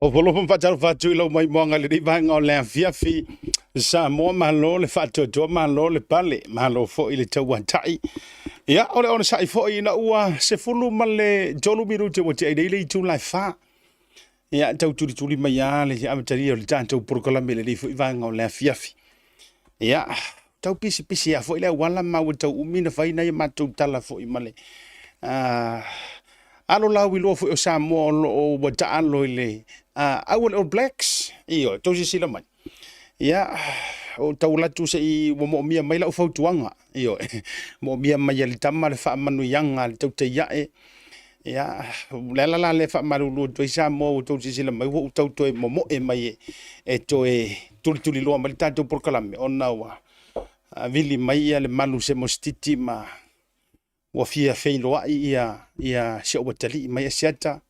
Ofo alofa ma faatalofa atu i lau maimoaga i lenei vaega o le afiafi. Samoa malo le faatoatoa, malo le pale, malo foi le tauatai. Ia, o le onosai foi ina ua 13 minute ua tea nei le itula e 4. Ia, tau tulituli mai lava le amatalia o le tatou polokalame i lenei foi vaega o le afiafi. Ia, tau pisipisi lava foi le auala ma ua tau umi ona fai nai a matou tala foi ma le alo lauiloa foi o Samoa o lo o ua taalo i le au o le All Blacks. Ioe, tou silasila mai. Ia, ua ou tau alu atu se i ua moomia mai lau fautuaga. Ioe, moomia mai e le tama le faamanuiaga a le tautai ae. Ia, o le ala la lea e faamalulu atu ai Samoa ua outou silasila mai ua ou tau toe momoe mai e toe tulituliloa mai le tatou polokalame ona ua vili mai le malu semosititi ma ua fia feiloai ia si ou atalii mai Asiata.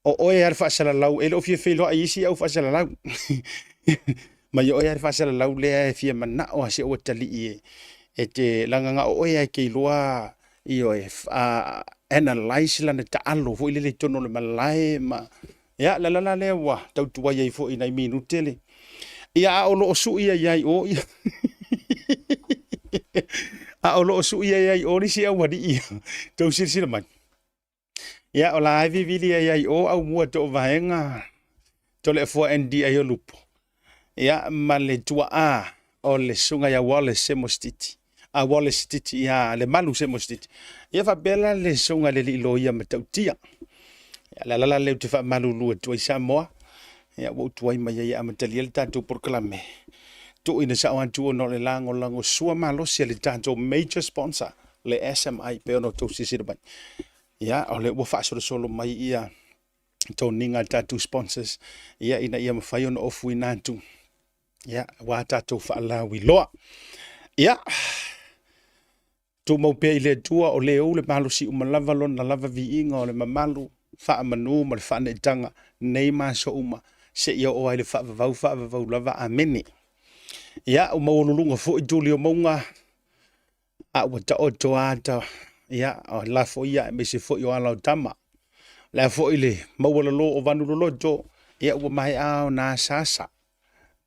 O oe lava le faasalalau, e le o fia feiloai i isi au faasalalau. Mai o oe lava le faasalalau lea e fia manao lava si ou atalii e te leaga na o oe lava e te iloa, ioe, analyse lana taalo foi lele i totonu o le malae ma ia, le ala la lea ua tau tuai ai foi i nai minute le ia, a o lo o sui ai ai o ia a o lo o sui ai ai o nisi aualii tou silasila mai. Ia, o la e vivili ai ai o au mua to vaega Toleafoa NDA o Lupo, ia, ma le tuaa o le susuga ia Wallace Semostiti, a Wallace Titi, ia Lemalu Semostiti. Ia faapea la le susuga i le alii loia matautia. Ia, le ala la lea ou te faamalulu atu ai Samoa, ia, ua ou tuai mai ai e amatalia le tatou polokalame. Tuuina sao atu ona o le lagolagosua malosi a le tatou major sponsor, le SMI, pei ona outou silasila mai. Ia, o lea ua faasolosolo mai ia toniga a tatou sponsors, ia, ina ia mafai ona ofuina atu, ia, aua tatou faalauiloa. Ia, tumau pea i le Atua o le ou le malosi uma lava lona lava viiga o le mamalu, faamanu ma le faaneetaga nei ma aso uma seia oo ai le faavavau, faavavau lava. Amene. Ia, ua maualuluga foi tuli o mauga a ua taoto ata, ia, o lafo ia aemaise foi o ala o tama. O le a foi le maualalo o vanu loloto, ia, ua maea ona asaasa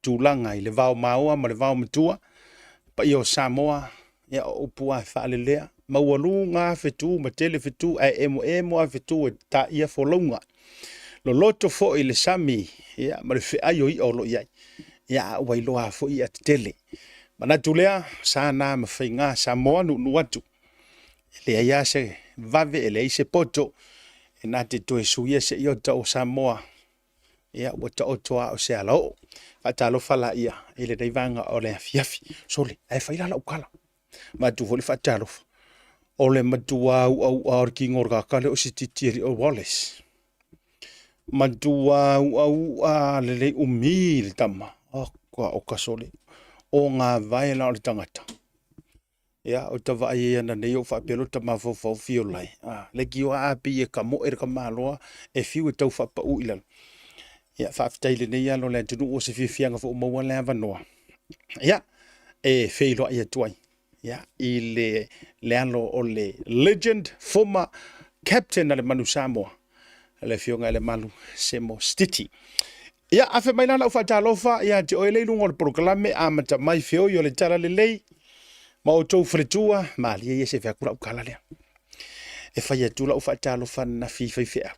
tulaga i le vao maoa ma le vao matua. Paia o Samoa, ia, o upu lava e faalelea, maualuga lava fetu ma tele fetu, ae emoemo lava fetu e taia folauga. Loloto foi le sami, ia, ma le feai o i'a o lo o i ai, ia, a ua iloa lava foi i'a tetele. Manatu lea, sa na ma faiga Samoa nuunuu atu. E leai lava se vave, e leai se poto e na te toe suia se iota o Samoa, ia, ua taoto lava o se alaoo. Faatalofa laia i lenei vaega o le afiafi. Sole, ae fai la lau tala. Matou foi le faatalofa. O le matua uaua o le tino o le tagata lea o Sititi alii o Wallace. Matua uaua lelei umi le tama. Aka o kasole. O ngā vae la o le tagata. Ia, o ta vaai ai ana nei o faapea lo ta mafaufau fio lai. Ah, le kio a pei e kamoe le kamaloa e fiu e tau faapau i lalo. Ia, faafetai i lenei alo o le atunuu o se fiafiaga foi ua maua le avanoa. Ia, e feiloai atu ai, ia, i le alo o le legend former captain a le Manu Samoa, le afioga i Lemalu Semo Stiti. Ia, afe mai la lau faatalofa ia te oe le i luga o le polokalame amata mai feoi o le tala lelei ma outou faletua. Malie ia se fai atu lau tala lea. E fai atu lau faatalofa ananafi i faifeau.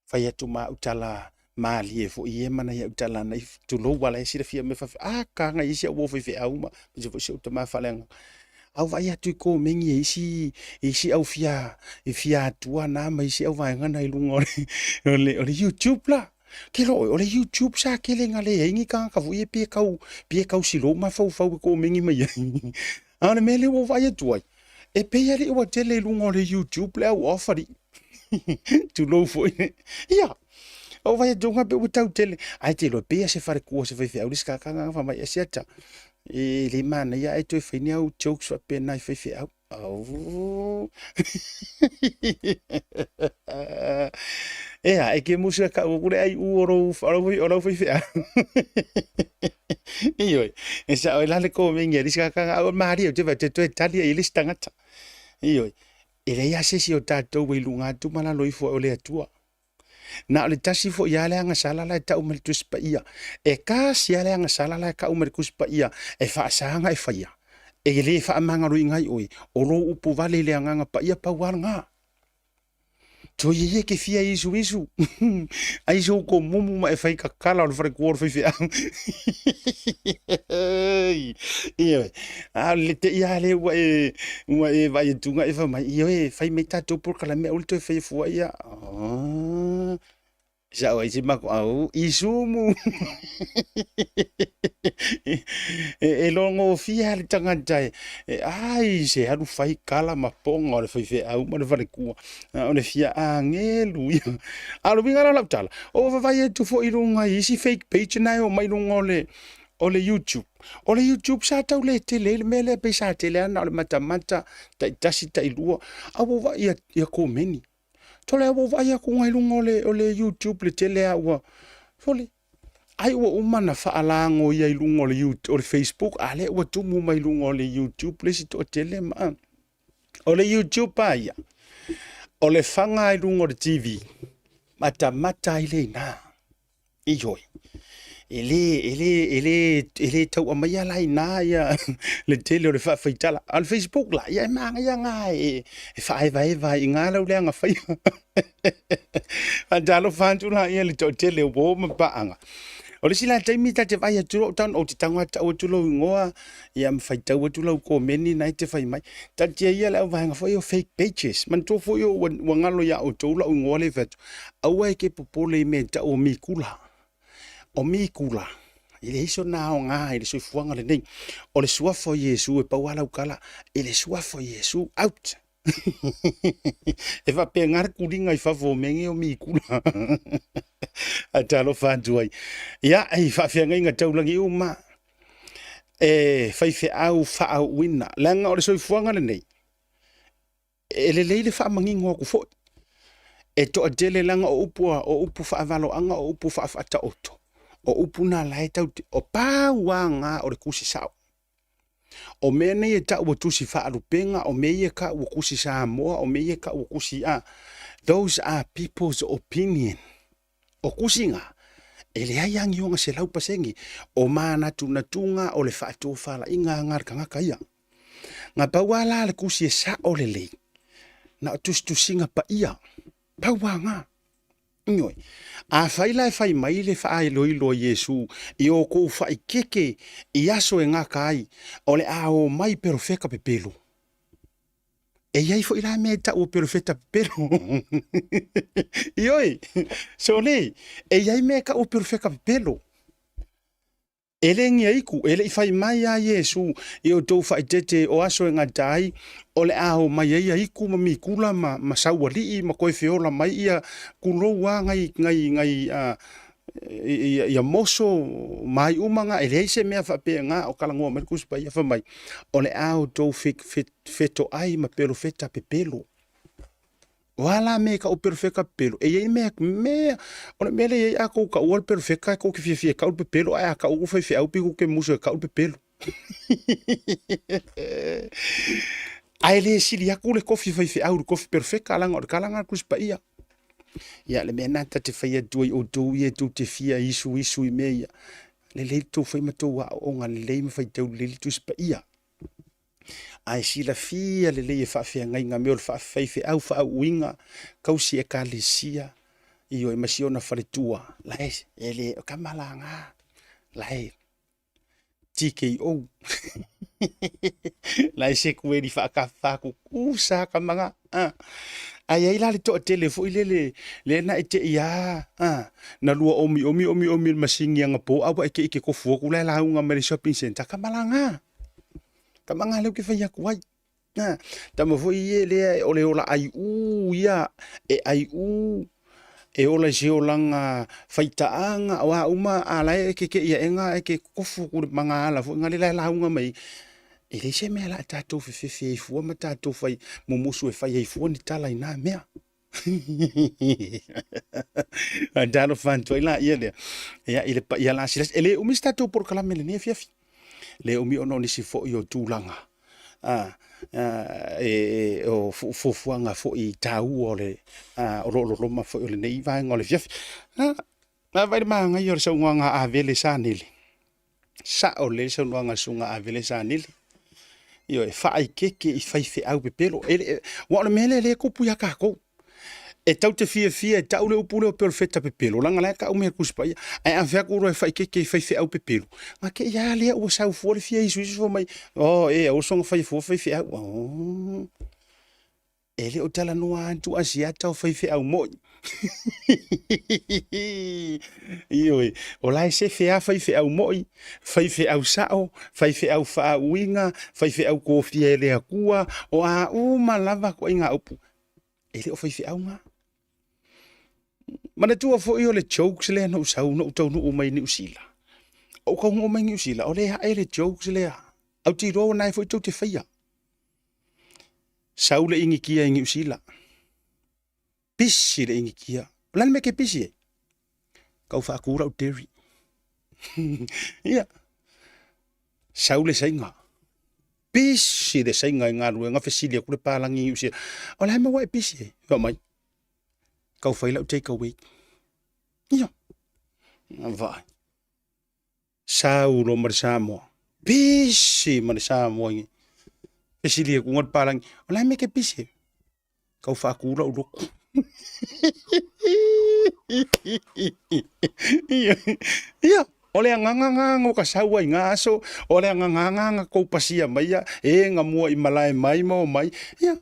Fai atu ma au tala malie foi ia ma nai au tala nai tulou ala e silafia me fafe a kanga isi au faifeau ma se foi se au tama faaleaga. Au vaai atu i komeni e isi au fia i fia atua na ma isi au vaega na i luga o le YouTube la. Ke lo o le YouTube sa kele nga le ai ni tagata foi e pei e kau pei e kau silou mafaufau e komeni mai ai. A o le mea lea ua ou vaai atu ai, e pei alii ua tele i luga o le YouTube le au off alii. Tulou foi. Ia, o vaai atu nga pe ua tau tele. Ae te iloa pei a se faletua se faifeau le isi kaka nga fai mai e siata. E le manaia ae toe fai ni au jokes faapena i faifeau. Au. Ea, e ke musu e kau ku le ai u o rou o lau faifeau. Ioe, e sa oi la le komeni a le isi kaka nga au malie te vai te toe tali ai i le isi tagata. Ioe, e leai lava se isi o tatou e i luga atu ma lalo ifo o le Atua. Na o le tasi foi lava le agasala la e tau mai le Tusi Paia. E tasi lava le agasala la e tau mai le Tusi Paia e faasaga e faia, e le faamagaloina ai oe, o lou upu vale i le Agaga Paia pau lava lena. Toi ia e te fia isuisu, ai sou komumu ma e fai tatala o le faletua o le faifeau. Ioe, a o le te'i lava lea ua e, ua e vaai atu e fai mai, ioe, fai mai tatou polokalame aua le toe faia fua ia. Oh. Sao ai si makuau isumu. E, e logofia le tagata e, e ai se alu fai kala ma poga o le faifeau ma le falekua. O le fia agelu ia. A o le uiga la o lau tala, o vavai atu foi i luga i isi fake page na e o mai luga o le, o le YouTube. O le YouTube sa tau le tele ai le mea lea pei sa tele lava na o le matamata taitasi tailua, a ua vaai ia, ia komeni. Tole a ua ou vaai atu i luga o le, o le YouTube le tele a ua sole. Ai ua uma na faalago ia i luga o le, YouTube, o le Facebook, a lea ua tumu mai luga o le YouTube le isi toatele ma. O le YouTube a ia, o le faga i luga o le TV, matamata ai le ina. Ioe. E le, e le, e le, e le tau aumaia la inā ia le tele o le faafaitala. A o le Facebook la, ia e manaia na e, e faaevaeva ai i ina lau leaga faia. Faatalofa atu la ia le toatele o uo ma paaga. O le isi la taimi ta te vaai atu lou tago, ou te tago lava tau atu lou igoa, ia ma faitau atu lau komeni na e te fai mai. Taatia ia le auvaega foi o fake pages. Manatua foi ua, ua galo ia outou lau igoa lea e fai atu. Aua e te popole i mea e tau o mikula. O mikula, e leai sona aoga i le soifuaga lenei. O le suafa o Iesu e pau lava lau tala, i le suafa o Iesu, out! E faapena le tuliga i fafo o mea nei o mikula. Ae talofa atu ai. Ia, i faafeagaiga taulagi uma, e faifeau faauuina, leaga o le soifuaga lenei, e lelei le faamanino atu foi. E toatele leaga o upu, o upu faavaloaga, o upu faafaataoto, o upu na la e tau, o pau lava na o le tusi sao. O mea nei e tau o tusi faalupega, o mea ia e tau o tusi Samoa, o mea ia e tau o tusi a, those are people's opinion. O tusi na, e leai agioga 100%, o manatunatuga o le faatofalaiga a le tagata ia. Na pau lava la le tusi e sao lelei, na o tusitusiga paia, pau lava na. Ioe. Afai la e fai mai le faailoilo a Iesu i outou faikeke i aso e gata ai, o le a o mai perofeta pepelo. E i ai foi la mea e tau o perofeta pepelo. Ioe, sole, e i ai mea e tau o perofeta pepelo. E le gia iku, e le i fai mai a Iesu i outou faaeteete o aso e gata ai, o le a o mai ai a iku ma mikula ma, ma saualii ma toe feola mai ia kulou a ngai, ngai, ngai, a, ia, ia moso ma ai uma nga, e leai se mea faapena o talanoa mai le Tusi Paia fai mai, o le a outou fe, fe, fetoai ma pelofeta pepelo. O a la mea e kau perofeka pepelo? E i ai mea, mea, o le mea lea e i ai a kou kaua le perofeka e kou te fiafia e kau le pepelo, ae a kau kou faifeau pei kou te musu e kau le pepelo. Ae le sili atu le kofi faifeau i le kofi perofeka, leaga o le tala lena a le Tusi Paia. Ia, le mea lena ta te fai atu ai outou ia tou te fia isuisu i mea ia, lelei le tou fai ma tou aoaoga lelei ma faitau lelei le Tusi Paia. Ae silafia lelei e faafeagaiga mea o le faafeifeau faauuina tausi ekalesia ioe ma si ona faletua la e e le o tama laga la e TKO la e sekueli faatafa tutusa tama na a ae i ai la le toatele foi lele lea na e tei a a na lua omi omi omi omi le masini anapo a ua e tei ke tofu atu la e lauga mai le shopping centre tama laga Tama ngā leo ke whai aku ai. Nā, tama foi e lea o le ola ai ū ia, e ai ū, e ola i se olanga whaitaanga, o a uma a lae e ke ke ia e ngā e ke kofu ku ma ngā ala foi ngā le lae launga mai. E leai se mea la tātou fefefe ai fua ma tātou whai mumusu e whai ai fua ni tala i nā mea. Talofa atu ai la ia lea. Ia, i le paia la silasi. E le umi se tatou polokalame i lenei afiafi. Le umi ona o nisi foi o tulaga. E o fuafuaga foi taua o le o lo o loloma foi o lenei vaega o le afiafi. Vaai le manaia o le saunoaga a Avele Sanele. Sao lelei le saunoaga a le susuga Avele Sanele. Ioe, faaeteete i faifeau pepelo. Aua o le mea lea o lea e tupu ia tatou. E tatou te fiafia e tau le upu lea o perofeta pepelo, leaga o la e tau mea i le Tusi Paia. Ae a fai atu loa e faaeteete i faifeau pepelo, ona te i lava lea ua sau fua le fia isuisu fai mai, oh e aua le soona faia fua faifeau. Oh. E le o talanoa atu Asiata o faifeau moi. Ioe, o la e sefe lava faifeau moi, faifeau sao, faifeau faauiga, faifeau tofia e le Atua, o a uma lava ituaiga upu, e le o faifeau na. Manatua foi o le jokes lea na ou sau, na ou taunuu mai Niu Sila. Ou taunuu mai Niu Sila, o lea e ae le jokes lea. Ou te iloa o na e foi tou te faia. Sau le Initia i Niu Sila. Pisi le Initia. O le a le mea e te pisi ai? Tau faatu lau dairy. Ia. Sau le Saina. Pisi le Saina i galuega fesili atu le palagi i Niu Sila. O le a le mea ua e pisi ai? Fai mai. Tau fai lau take away. Ia. Vaai. Sau loa ma le Samoa. Pisi ma le Samoa i fesili atu le palagi, o le a le mea e te pisi ai? Kau faatu lau lotu. Ia, o le agaga na no ka sau ai ngā aso, o le agaga na na kou pasia mai ia, e nga mua i malae mai ma o mai. Ia,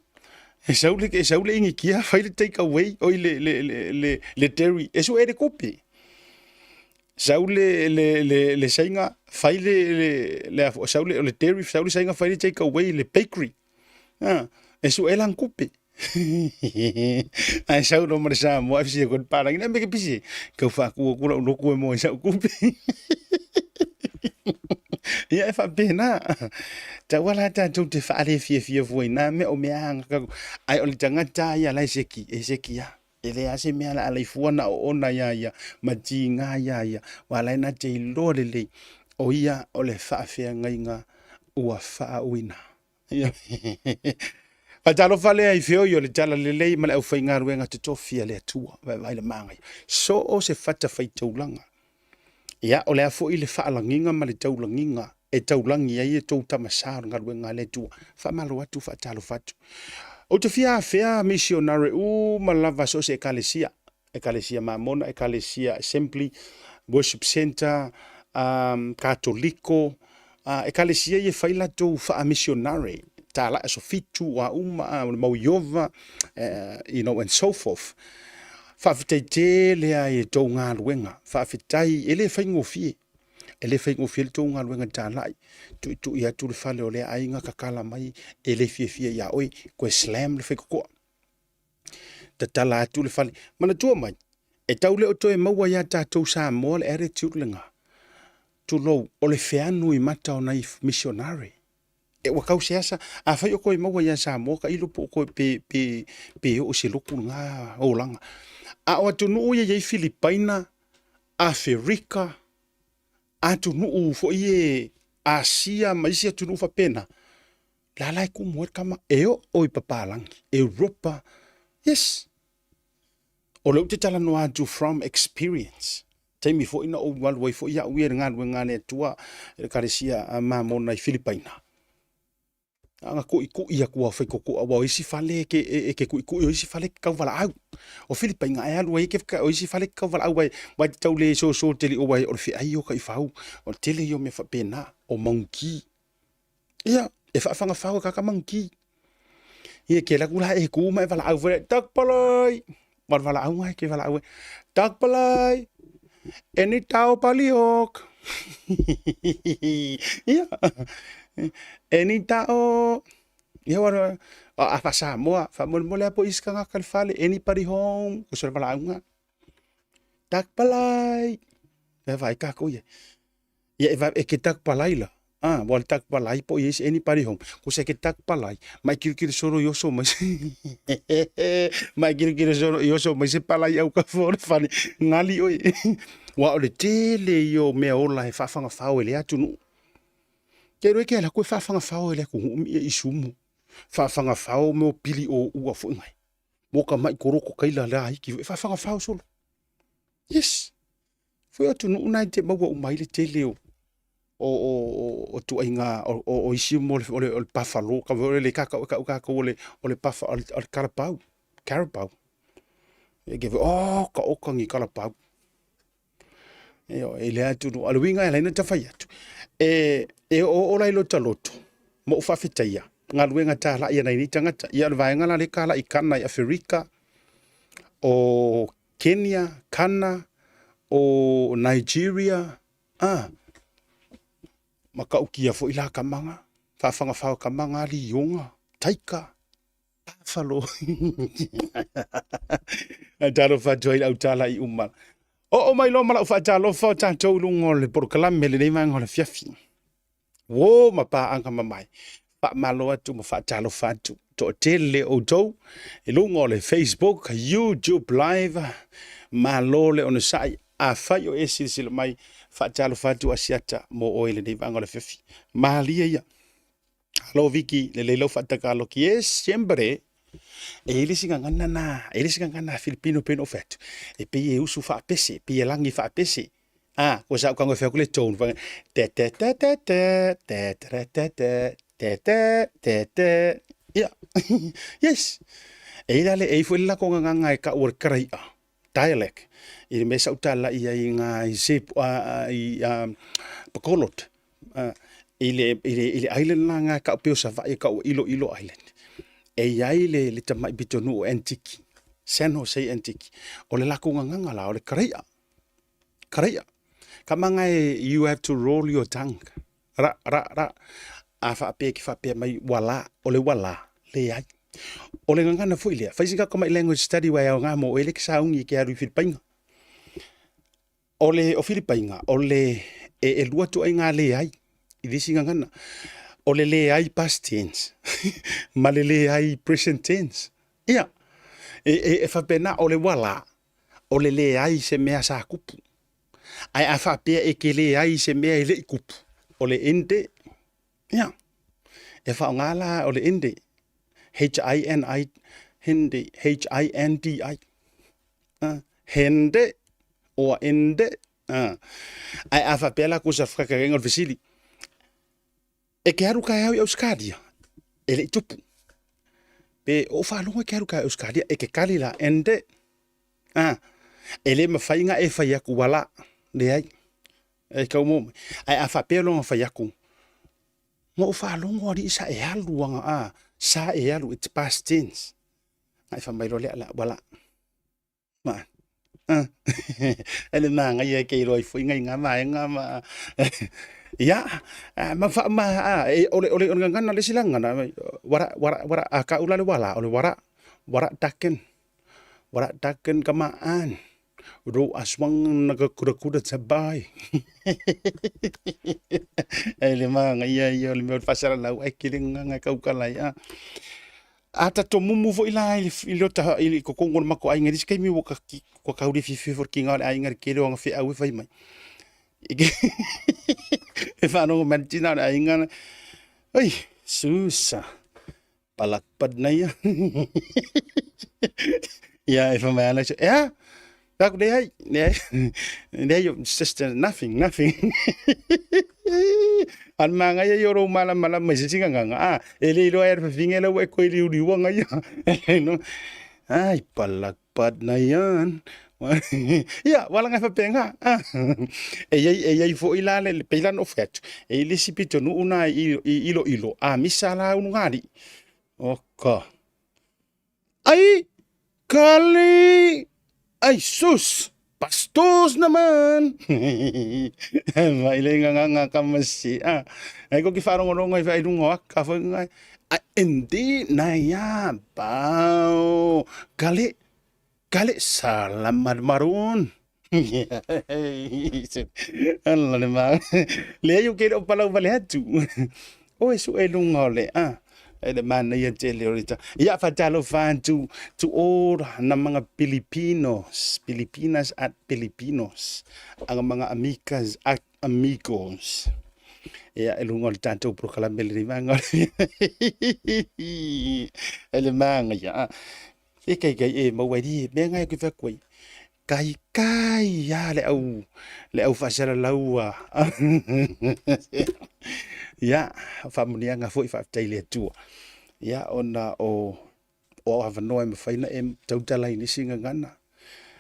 e sau le, e sau le inikia, fai le take away, oi le, le, le, le, le dairy, e sue le kupe. Sau le, le, le, le saiga, fai le, le, le, sau le, o le dairy, sau le saiga, fai le take away, le bakery. Ah, e sue lan kupe. Ae sau loa ma le Samoa, e fisia koe le palagi, na meke pisi, kau whakua kura u loku e moe sau kupe. Ia e whapena. Taua la tātou te whaare fia fia fua i nā mea o mea anga kaku. Ai o le tangata ia lai seki, e seki ia. E leai lava se mea o le a laifua na oona iā ia ma tiga iā ia, aua o la e na te iloa lelei o ia o le faafeagaiga ua faauuina. Faatalofa lea i feoi o le Talalelei ma le aufaigaluega totofi a le Atua, vaevae le magaia. So o se fatafaitaulaga. Ia, o le a foi le faalagiga ma le taulagiga e taulagi ai e tou tama sa o le galuega a le Atua. Faamalo atu, faatalofa atu. Ou te fia afea misionare uma lava so o se ekalesia, ekalesia Mamona, ekalesia Assembly, Worship Center, um, Katoliko, uh, ekalesia ia e fai latou faamisionare, talai aso fitu, o a uma, o le mau Iova, uh, you know, and so forth. Faafetai tele lava i tou galuega, faafetai, e le faigofie. E le faigofie le tou galuega talai, tuitui atu le fale o lea aiga tatala mai e le fiafia ia oe, toe slam le faitotoa. Tatala atu le fale. Manatua mai, e tau le o toe maua ia tatou Samoa le attitude lena. Tulou, o le feanu i mata o nai missionary. E ua tau seasa, afai o toe maua ia Samoa tailo po o toe pe, pe, pe oo i se lotu lena olaga. A o atunuu ia e i ai Filipaina, Aferika, atunuu foi e Asia ma isi atunuu faapena, la la e tumu ai le tama, e oo i papalagi, Europa, yes. O lea ou te talanoa atu from experience. Taimi foi na ou alu ai foi au ia i le galuega a le Atua i le Ekalesia a Mamona i Filipaina. Na ona kuʻikuʻi atu lava o faitotoa, aua o isi fale e ke, e, e ke kuʻikuʻi, o isi fale e ke kauvalaau. O Filipaina e alu ai ke, o isi fale e ke kauvalaau, uae, uae te tau le soso tele o uae o le feai o taifau, o le tele ia o mea faapena, o manukī. Ia, e faafagafau e kaka manukī. Ia, ke alu atu la e kū ma e valaau foi, Takpalai! Ua le valaauga e ke valaau ai, Takpalai! Eni tao paliok! Ia, eni tao! Ia, ua a faa-Samoa, faamolemole lava po o isi tagata i le fale, anybody home? Uso le valaauga. Takpalai! Ia vaai kākou ia. Ia e, e ke takpalai la. Ah, ua le takpalai po i isi anybody home. Ko se ke takpalai, mai kirikiri solo i oso mai se. Mai kirikiri solo i oso mai se palai au ka fo le fale. Ngali oi. Ua o le tele i o mea ola e whaafangawhao e le atunuu. Ke iloa ke ala koe faafagafao e le atunuu mi e isumu. Faafagafao mo pili o ua foi ngai. Mo ka mai koroko kaila la iki e faafagafao solo. Yes. Foi atunuu na e te maua uma ai le tele o o o o tuaiga o o isi mo le o le o le buffalo ka o le ka ka ka ka o le o le buff o le carabao carabao e ke oh ka oka ngi carabao e o e le atunuu a le uiga e ala ai ona tafai atu e e oo la i lota loto ma ou faafetaia galuega talai a nai nei tagata ia o le vaega la lea e talai i Kana i Aferika o Kenya, Kana, o Nigeria, a matautia foi la kamaga, faafagafao kamaga lioga, taika, buffalo. Ae talofa atu ai i le autala'i uma. Oo mai loa ma lau faatalofa o tatou i luga o le polokalame lenei vaega o le afiafi. Uo ma paaga mamae. Faamalo atu ma faatalofa atu. Toatele outou i luga o le Facebook, YouTube Live. Malo le onosai. Afai o e silasila mai, faatalofa atu Asiata mo oe i lenei vaega o le afiafi. Malie ia. Alo Viki, lelei lau faatakaloki. Yes, siempre. E i ai le isi gagana na, e i ai le isi gagana a Filipino pei ona ou fai atu, e pei e usu faapese, e pei e lagi faapese. Ah, ko sa ukango e fai atu le tone, fai, te te te te te, te te te te, te te te te. Ia, yes. E i ai la le, e i ai foi le latou gagana e tau o le karai'a, dialect, i le mea sa ou talai ai i ngā i Cebu, i Bacolod, i le, i le, i le island la ngā e tau pei o Savaii e tau o Iloilo Island. E i ai le, le tamai pitonuu o Antique, San Jose Antique. O le latou gagana la, o le karai'a. Karai'a. Ka manga e, you have to roll your tongue. Ra, ra, ra. A faapea ki faapea mai, wala, o le wala, leai. O le gagana foi lea, fai sina tamai language study wa e aoga mo oe le ke sauni e ke alu i Filipaina. O le o Filipaina, o le e, e lua tuaiga leai i le isi gagana. O le leai past tense ma le leai present tense. Ia, e, e, e faapena, o le wala, o le leai se mea sa kupu. Ae a faapea e ke leai i se mea e le i kupu, o le ende, ia, e faaaoga la o le ende, H-I-N-I, hindi, H-I-N-D-I, hende, or ende, ae a faapea la ko sa whakakakaiga o le fesili, E ke alu kaeao i Ausetalia, e le i tupu. Pe o faalogo e ke alu kaeao i Ausetalia, e ke kali la ende. Ah, e le mawhai ngā e whai aku wala, leai. E kau mō mai. Ai a whapea longa whai aku, ngā o faalogo ari sa e alu anga a, sa e alu, it's past tense. Ngai wha mai lo lea la, wala. Ma, e le māngaia e kei roa i foi ngai ngā vaega ma ia ma wha ma e ole ole ole ngana le sila ngana wara wara wara a ka ula le wala ole wara wara taken wara taken kamaan ro aswang nakakuda kuda sabai e le māngaia ia o le mea o le faasalalau ai ke le nganga kaukala ia A tatou mumu foi la i le i lota i totonu o le matou aiga i le isi taimi ua ka ua tau le fiafia foi le tiga o le aiga i le tele o ana feau e fai mai. E faalogo mai le tina o le aiga, oi susa palakpad na ia. Ia e fai mai ana, e a? Fai atu, leai, leai, leai, it's just nothing, nothing. A le manaia ia o lou malamalama i se isi gagana, a, e le iloa e le fafine la ua e toe liuliua na ia. Ai, palakpad na ia. Ia, wala ngai faapena. E iai, e iai foi la le, pei la ona ou fai atu, e i ai le isi pitonuu na i Iloilo, a misa la ulugalii. Oka. Ai! Kali! Ai sus! Bastos naman! Mai le nganganga ka masi. Ah, ai ko ki whaarongorongo i whai runga o aka foi ngai. Ai hindi na ia pao. Kali! Kali salamat marun. Ala le ma. Leai o ke le o palau vale atu. O e su e lunga o le a. E le mana ia tele o le ta. Ia fatalofa atu to all na mga Pilipinos, Pilipinas at Pilipinos, ang mga amigas at amigos. Ia, i luga o le tatou polokalame i lenei vaega o le E le manaia. Ah. E kai kai e maua ai mea ngai ku fai ai. Kai kai a le au le au faasalalau a. Ia, faamuniaga foi faafetai i le Atua. Ia, ona o o avanoa e mafai ona e tautala ai i nisi gagana.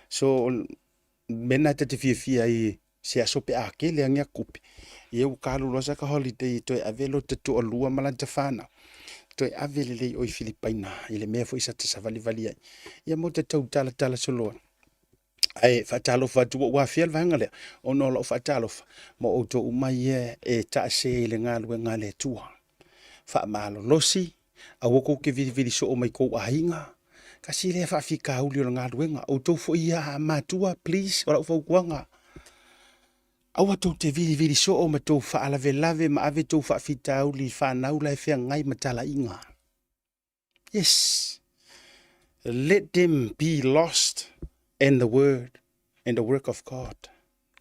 So, mea na ta te fiafia ai se aso pe a kele agi aku kupe, ia ua ka alu loa saka holiday e toe ave lota toalua ma lata fanau, toe ave lelei oe i Filipaina i le mea foi sa ta savalivali ai. Ia mo te tau talatala solo ai. Ae faatalofa atu ua ou afea le vaega lea, ona o lau faatalofa ma outou uma ia e taase i le galuega a le Atua. Faamalolosi, aua tou te vilivili soo mai kou aiga, tasi lea faafitauli o le galuega. Outou foi ia matua, please, o lau fautuaga, aua tou te vilivili soo ma tou faalavelave ma ave tou faafitauli i fanau la e feagai ma talaiga. Yes, let them be lost in the word and the work of God.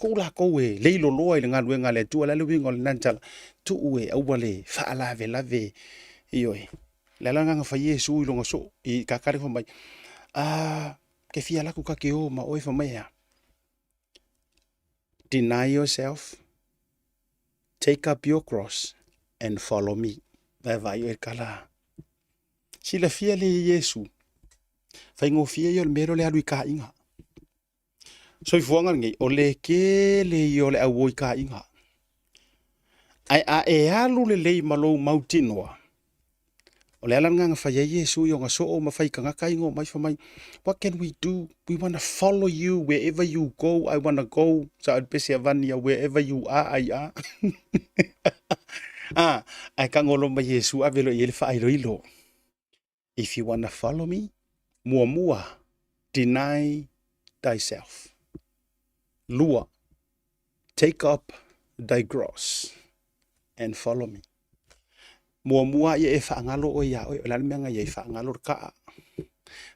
Tuu lakou e leiloloa i le galuega a le Atua, o le a le uiga o lena tala? Tuu e aua le faalavelave, ioe. Le ala lena na fai ai Iesu i lona soo, i kakale fai mai, a, ke fia alu atu ta te o ma oe, fai mai e a? Deny yourself, take up your cross and follow me. Vae vaai oe kala. Silafia le Iesu, faigofie ia o le mea lea o le alu i kaiga. Soifuaga lenei, o le kele ia o le au o i kaiga. Ae a e alu lelei ma lou mautinoa, o le ala lena na fai ai Iesu i ona soo ma fai tagata ai na omai fai mai, what can we do? We wanna follow you wherever you go, I wanna go. Sa o le pese a Vania, wherever you are, I are. Ah, ae tagolo mai Iesu ave loa i ai le faailoilo. If you wanna follow me, muamua, deny thyself. Lua, take up thy cross and follow me. Muamua ia e faagalo oe iā oe, o le a le mea na i ai, faagalo le kaa,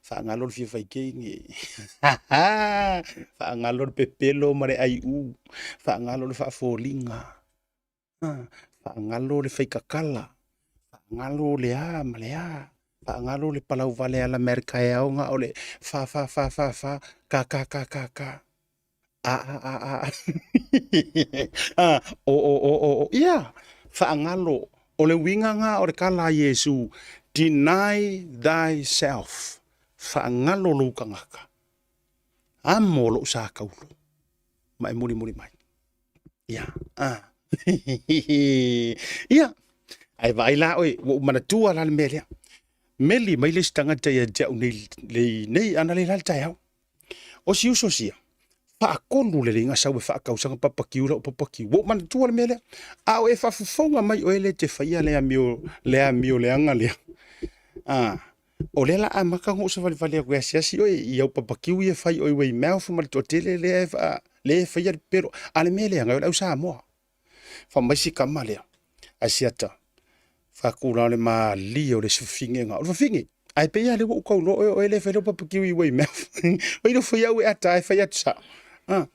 faagalo le fia fai keiki, faagalo le pepelo ma le aiu, faagalo le faafoliga, faagalo le faikakala, faagalo le a ma le a, faagalo le palauvale ala mai le taeao na o le fa fa fa fa fa, ka ka ka ka ka, a a a a a, o o o o o, ia, faagalo, o le uiga na o le tala a Iesu, deny thyself, faagalo lou tagata, amo lou sa taulo, ma e mulimuli mai. Ia, a. Ia, ae vaai la oe, ua ou manatua la le mea lea. Meli mai le isi tagata ia te au nei, nei, nei ana le la le taeao. O si uso sia, faatolu lelei na sau e faatausaga papakiu lau papakiu. Ua ou manatua le mea lea. A o e faafofoga mai oe le te faia le amio, le amio leaga lea. A, o lea la amata ona ou savalivali atu e asiasi oe i au papakiu ia e fai oe Weymouth ma le toatele lea e faa, lea e faia le pepelo. A le mea leaga, o le au Samoa. Fai mai si tama lea, Asiata, faatulao le malie o le isi fafine na. O le fafine, ae pei lava lea ua ou tau iloa oe, o oe lea e fai lau papakiu i Weymouth. Fai lea fai au e ata e fai atu sao. Ah.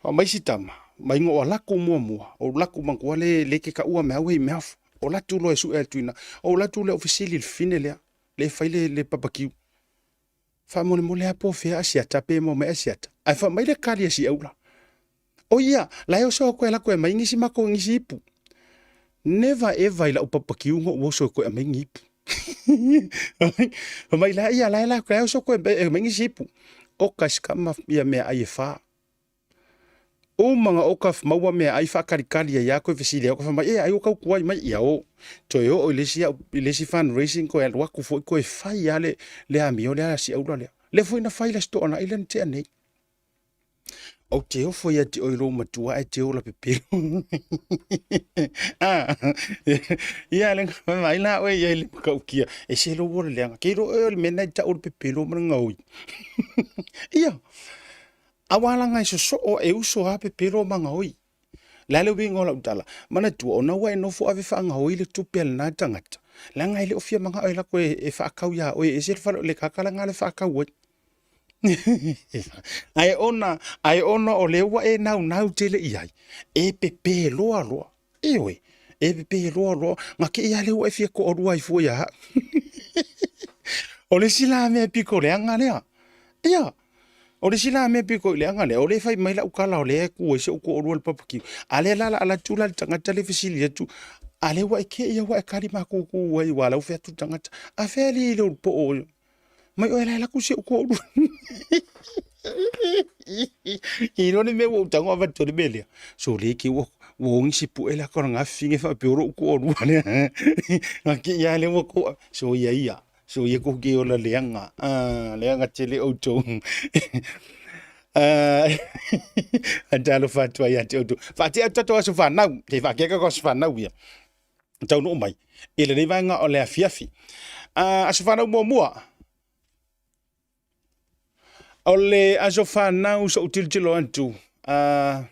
Fai mai si tama, mai na ou alu atu muamua, ou alu atu manatua le, le te taua mai au Weymouth. O alu atu loa e sue atu ina, ou alu atu lea ou fesili i le fafine lea, lea e fai le, le papakiu. Faamolemole lava po o fea Asiata pe maua mai Asiata. Ae fai mai le kali a si au la. O ia, la e oso atu e alu atu e aumai nisi matou nisi ipu. Never ever i lau papakiu na ou oso e toe aumai ni ipu. Fai mai la, ia la e la e oso atu e aumai nisi ipu. Oka si tama ia meaai e fa. Uma na oka maua meaai faatalikali ai lava toe fesili ai fai mai, e ai ua tau tuai mai, ia o. Toe oo i le isi au, i le isi fundraising toe alu atu foi toe fai lava le, le amio lea a si aula lea. Lea foi na fai le Aso Toonai lea na tea nei. Ou te ofo ia te oe lou matua ae te ola pepelo. Ah, ia le vaai la oe ia i le matautia, e se lou ola leaga. Ke iloa oe o le mea lena e tau o le pepelo ma le gaoi. Ia, Aua laga e sosoo e uso lava pepelo ma gaoi. Le a le uiga o lau tala? Manatua, ona ua e nofo ave faagaoi le tupe a lena tagata, leaga e le o fia manao e lako e faatau iā oe, e ese le fale, le tagata la lena le faatau ai. Ae ona, ae ona o lea ua e naunau tele i ai, e pepe loa loa. Ioe, E pepe loa loa, ga ke ia le ua e fia toalua ai fua ia hau. O le isi la mea pito leaga lea. Ia, o le isi la mea pito i leaga lea, o lea e fai mai lau tala o lea e tu ai si ou toalua i le papakiu. A lea la o le a alu atu la le tagata lea e fesili atu, a lea ua e te i ua e tali matutu ai aua o la ua fai atu le tagata, a fea alii le poo mai oe la e alu atu si ou toalua. Iloa le mea ua ou tago avatu ai le mea lea. So le ke ua ua ogi se pu'e la ka nga fifine faapea o lo'u toalua lea. Ga ke ia lea ua to'a. So ia ia. So ia kou ke ola leaga. Ah, leaga tele outou. Ah, talofa atu ai ia te outou. Faatea atu tatou aso fanau. Se i faatea tatou aso fanau ia. Taunuu mai i lenei vaega o le afiafi. Ah, aso fanau muamua. O le aso fanau so'u tilotilo atu, a,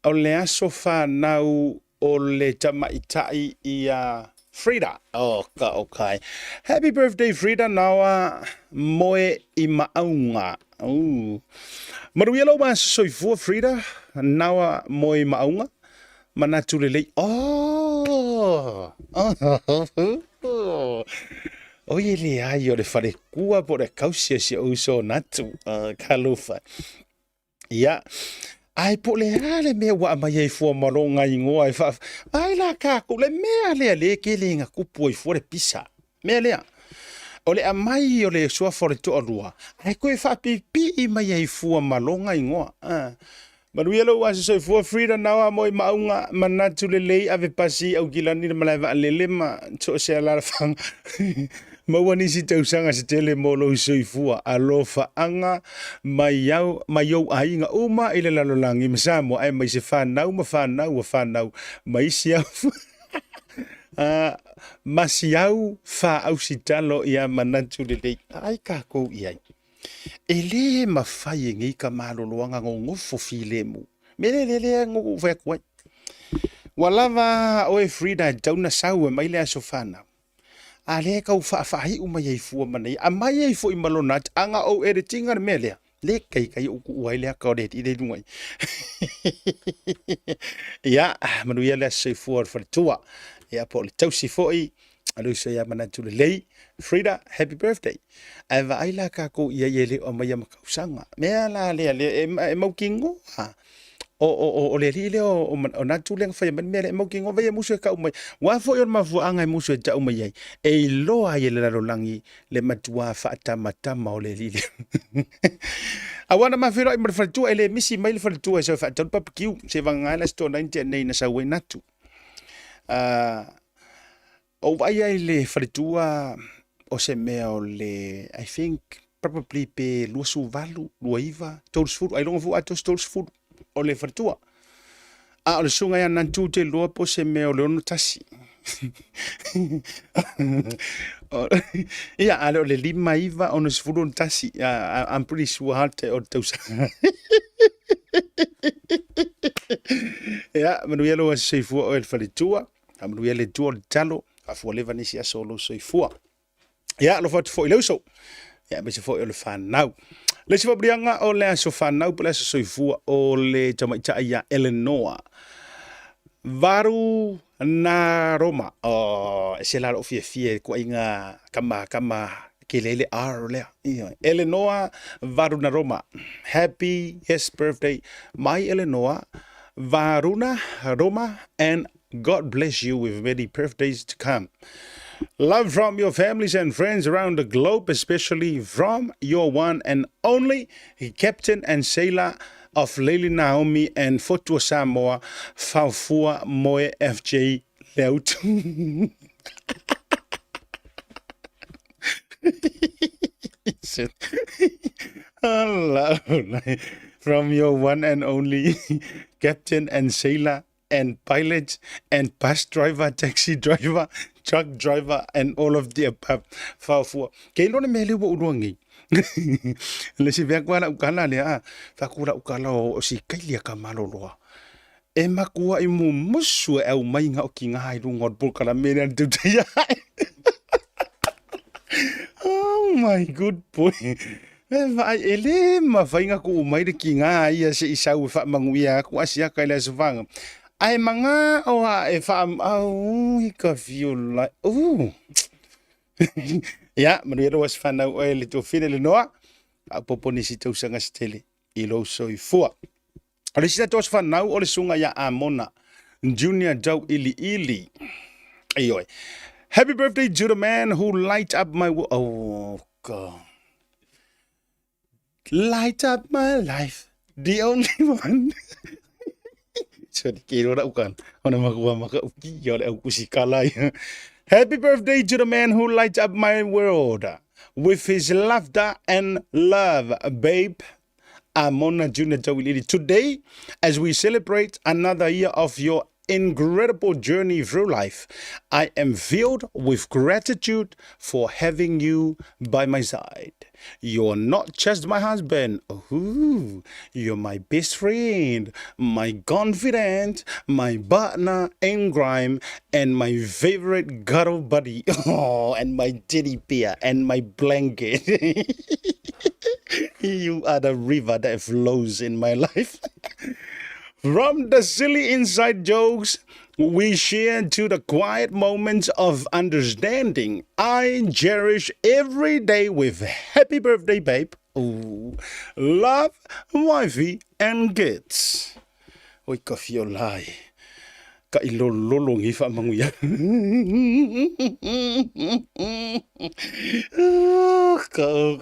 o le aso fanau o le tamaitai ia Frida. Oh, ka okay. Happy birthday Frida Naoa moe i Maauga. Ooh. Manuia lou aso soifua Frida Naoa moe i Maauga. Manatu lelei. Oh! Oh! Oi e leai o le falekua po o le kausi o si ou uso o Natu. Uh, talofa. Ia, ai po o le a le mea ua aumai ai fua ma lona igoa e faa... Ai la kākou, le mea lea le kele ina kupu ai fua le pisa. Mea lea, o le aumai o le suafa o le toalua, ae toe faapipii mai ai fua ma lona igoa. Ah. Manuia lou aso soifua Frida Naoa mo i maauga manatu lelei ave pasi i Aukilani le malae vaalele ma so o se alaalafaga maua nisi tausaga se tele mo lou soifua alofaaga mai au mai ou aiga uma i le lalolagi ma Samoa aemaise fanau ma fanau a fanau ma isi au ma si au faausitalo ia manatu lelei ai kākou i ai. E lē mafai e nei ka maloloaga nonofo filemu. Mea lea lea lea na ou fai atu ai. Ua lava oe Frida e tatau ona sau e mai le aso fanau. A lea e tau faafaaiu mai ai fua ma nei. Aumai ai foi ma lona ata. A na ou edit ina le mea lea, le taitai ou tuua ai le ata o le alii lea i luga i. Ia, manuia le aso soifua o le faletua. Ia, po o le tausi foi, a le uso ia manatu lelei. Frida, happy birthday. Ae vaai la kākou i ai e le o aumaia ma tausaga. Mea la lea, lea e, e mautinoa. O, o, o, o le alii lea o, o, o Natu lea na faia mai le mea lea, e mautinoa vai e musu e tau mai. Ua foi o le mafuaaga e musu e tau mai ai, e iloa ai e le lalolagi le matuā faatamatama o le alii lea. Aua na ma feiloai ma le faletua, e le misi mai le faletua e sau e faatau le papakiu, se vagana ai le Aso Toonai na tea nei na sau ai Natu. Uh, Ou vaai ai i le faletua o se mea o le I think probably pe 28, 29, 30, ailoga foi ua atoa se 30 o le faletua. A o le susuga ia Nantu ou te iloa po o se mea o le 61. Ia, a le o le 5, 9, 60, 61. I'm pretty sure hā o le tausaga. Ia, manuia lou aso soifua oe le faletua. Faamanuia le Atua o le tatalo, faafua leva nisi aso o lou soifua. Ia, alofa atu foi i le uso, ia, aemaise foi o le fanau. Le isi faamanuiaga o le aso fanau po o le aso soifua o le tamaitai ia Eleanor. Varu na Roma. Oh, e se la lou fiafia i kuaiga kama kama ke le le R lea. Ioe. Eleanor Varuna Roma. Happy yes birthday my Eleanor Varuna Roma and God bless you with many birthdays to come. Love from your families and friends around the globe, especially from your one and only captain and sailor of Lady Naomi and Fotua Samoa, Faufua Moe FJ Leautu. From your one and only captain and sailor and pilot and bus driver, taxi driver, truck driver and all of the above. Faofua. Ke iloa le mea lea ua ou lua nei. Le si vea kua lau kala lea, fa ku lau kala o si kaili a ka maloloa. E makuaʻi mumusu e aumai ga o kigā i luga o le polokalame lea na tautai ae. Oh my good boy. E vaai, e le mafai na tuu mai le kigā ia se i sau e faamanuia atu asiaka i le aso faga. Ae magao a e wha au i ka whio lai. Ooh. Ia, manuia lou aso fanau oe le tuafine le noa. Faaopoopo nisi tausaga se tele i lou soifua. O le isi tatou aso fanau o le susuga ia Amona Junior Tauiliili. Ioe. Happy birthday to the man who light up my world. Oh, God. Light up my life. The only one. Sorry, ke rora ukan. Ona makua maka uki o le au kusikala ia. Happy birthday to the man who lights up my world with his laughter and love, babe. Amona Junior Tauiliili. Today, as we celebrate another year of your incredible journey through life, I am filled with gratitude for having you by my side. You're not just my husband. Ooh, you're my best friend, my confidant, my partner in crime, and my favorite cuddle buddy. Oh, and my teddy bear and my blanket. You are the river that flows in my life. From the silly inside jokes we share to the quiet moments of understanding, I cherish every day with happy birthday, babe. Ooh, love, wifey, and kids. Oi ka fio lai. Ka i lololo ngi wha manguia. Ka o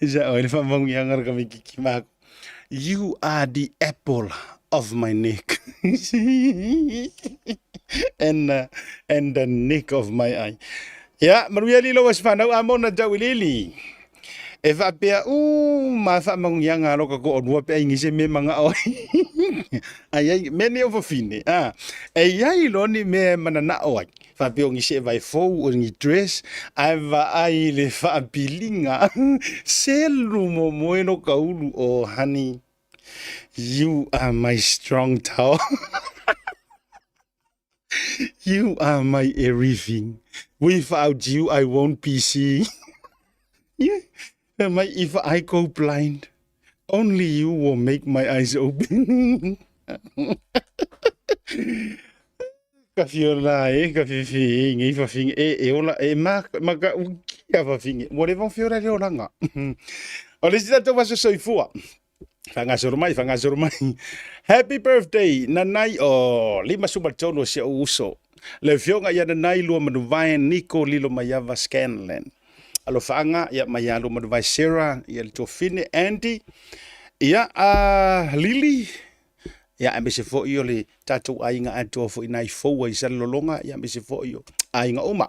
Isa oi le wha manguia ngara ka mikiki mako. You are the apple of my neck and, uh, and the neck of my eye. Ia, manuia lilo wa whanau a mona tau ilili. E whaapea, u, ma whaamanguianga alo ka ko onua pe aingi se me manga oi. Ai ai, me ne o fafine. Ah, e iai lo ni me mana na oi. Faapea o nisi e vae fou o ni dress ae vaai i le faapiliga selu momoe lo ka ulu oh honey you are my strong tower you are my everything without you I won't be seeing yeah. My if I go blind only you will make my eyes open Ka whio la e, ka whiwhi e, ngei whawhinge, e, e ola, e ma, ma ka uki a whawhinge. Ua rewa whio la reo ranga. O le sita tau aso soifua. Whangasoro mai, whangasoro mai. Happy birthday, nanai o lima suma tonu o se o uso. Le fionga ia nanai lua manuvae Niko Lilo Maiava Scanlan. Alofaanga ia mai ia lua manuvae Sarah, ia le tuafine Andy, ia a Lily, Ia, aemaise foi o le tatou aiga atoa foi nai fou ai Salelologa, ia, aemaise foi o aiga uma.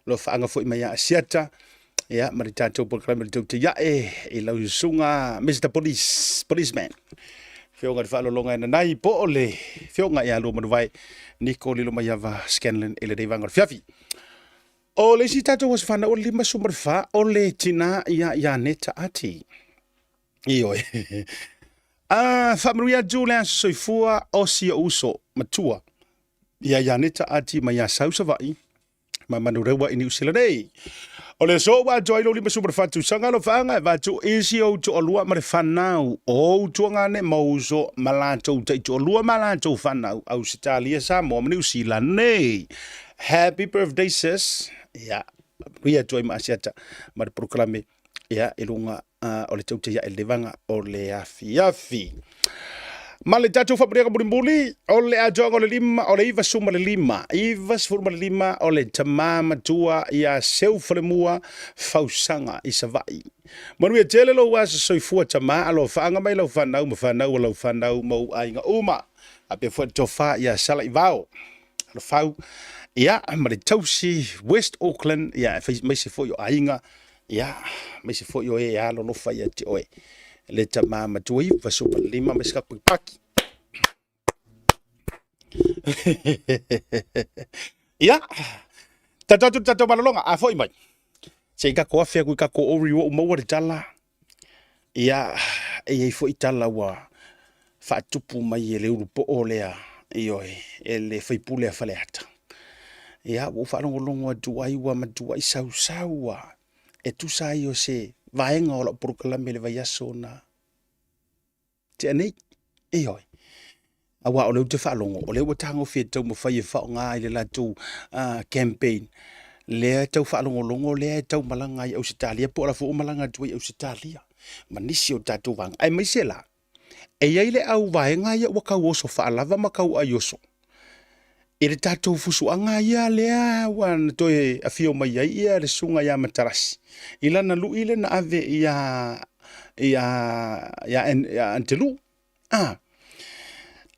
Alofaaga foi mai ia Asiata, ia, ma le tatou polokalame o le Tautaiae i lau susuga Mr. Police, Policeman. Fioga le faalologa e nanai po o le fioga ia lua manuvae Niko Lilo Maiava Scanlon i lenei vaega o le fiafi. O le isi tatou aso fanau o le 54 o le tina ia Ianeta Ati. Ioe. A faamanuia atu le aso soifua o si ou uso matua ia Ianeta Ati mai ia Sau Savaii ma Manurewa i Niu Sila nei. O le aso ua atoa ai lou 54 tausaga alofaaga e vaatu i si ou toalua ma le fanau o ou tuagane ma ou uso ma latou taitoalua ma latou fanau Ausetalia, Samoa ma Niu Sila nei. Happy birthday sis. Ia, manuia atu ai ma Asiata ma le polokalame ia i luga o le tautai ae levaga o le afiafi. Ma le tatou faamanuiaga mulimuli, o le atoaga o le lima, o le 95, 95 o le tama matua ia Seu Falemua Fausaga i Savaii. Manuia tele lou aso soifua tama, alofaaga mai lau fanau ma fanau o lau fanau ma ou aiga uma. Faapea foi le tofa ia Salaivao Alofau, ia ma le tausi West Auckland, ia aemaise foi o aiga Ia, aemaise foi o e alolofa ia te oe. Le tama matua 95 ma se kapaki. Ia, tatou atu tatou malologa, a foi mai. Se i kako afe aku i kako ori ua maua le tala. Ia, e iai foi tala ua faatupu mai e le ulupoo lea, ioe, e le faipule a Faleata. Ia, ua ou faalogologo atu ai ua matuai sausau a e tusa ai o se vaega o lau polokalame i le vaiaso na tea nei. Ioe. Aua o lea ou te faalogo, o lea ua tagofia e taumafai e faaaoga i le latou campaign, lea e tau faalogologo lea e tau malaga ai i Ausetalia po o la foi ua malaga atu ai i Ausetalia ma nisi o tatou vaega. Aemaise la, e i ai le au vaega ia ua tau oso faalava ma tau aioso i le tatou fusuaga ia lea ua na toe afio mai ai ia le susuga ia Matalasi i lana lui lea na ave ia ia ia Anteluu. A,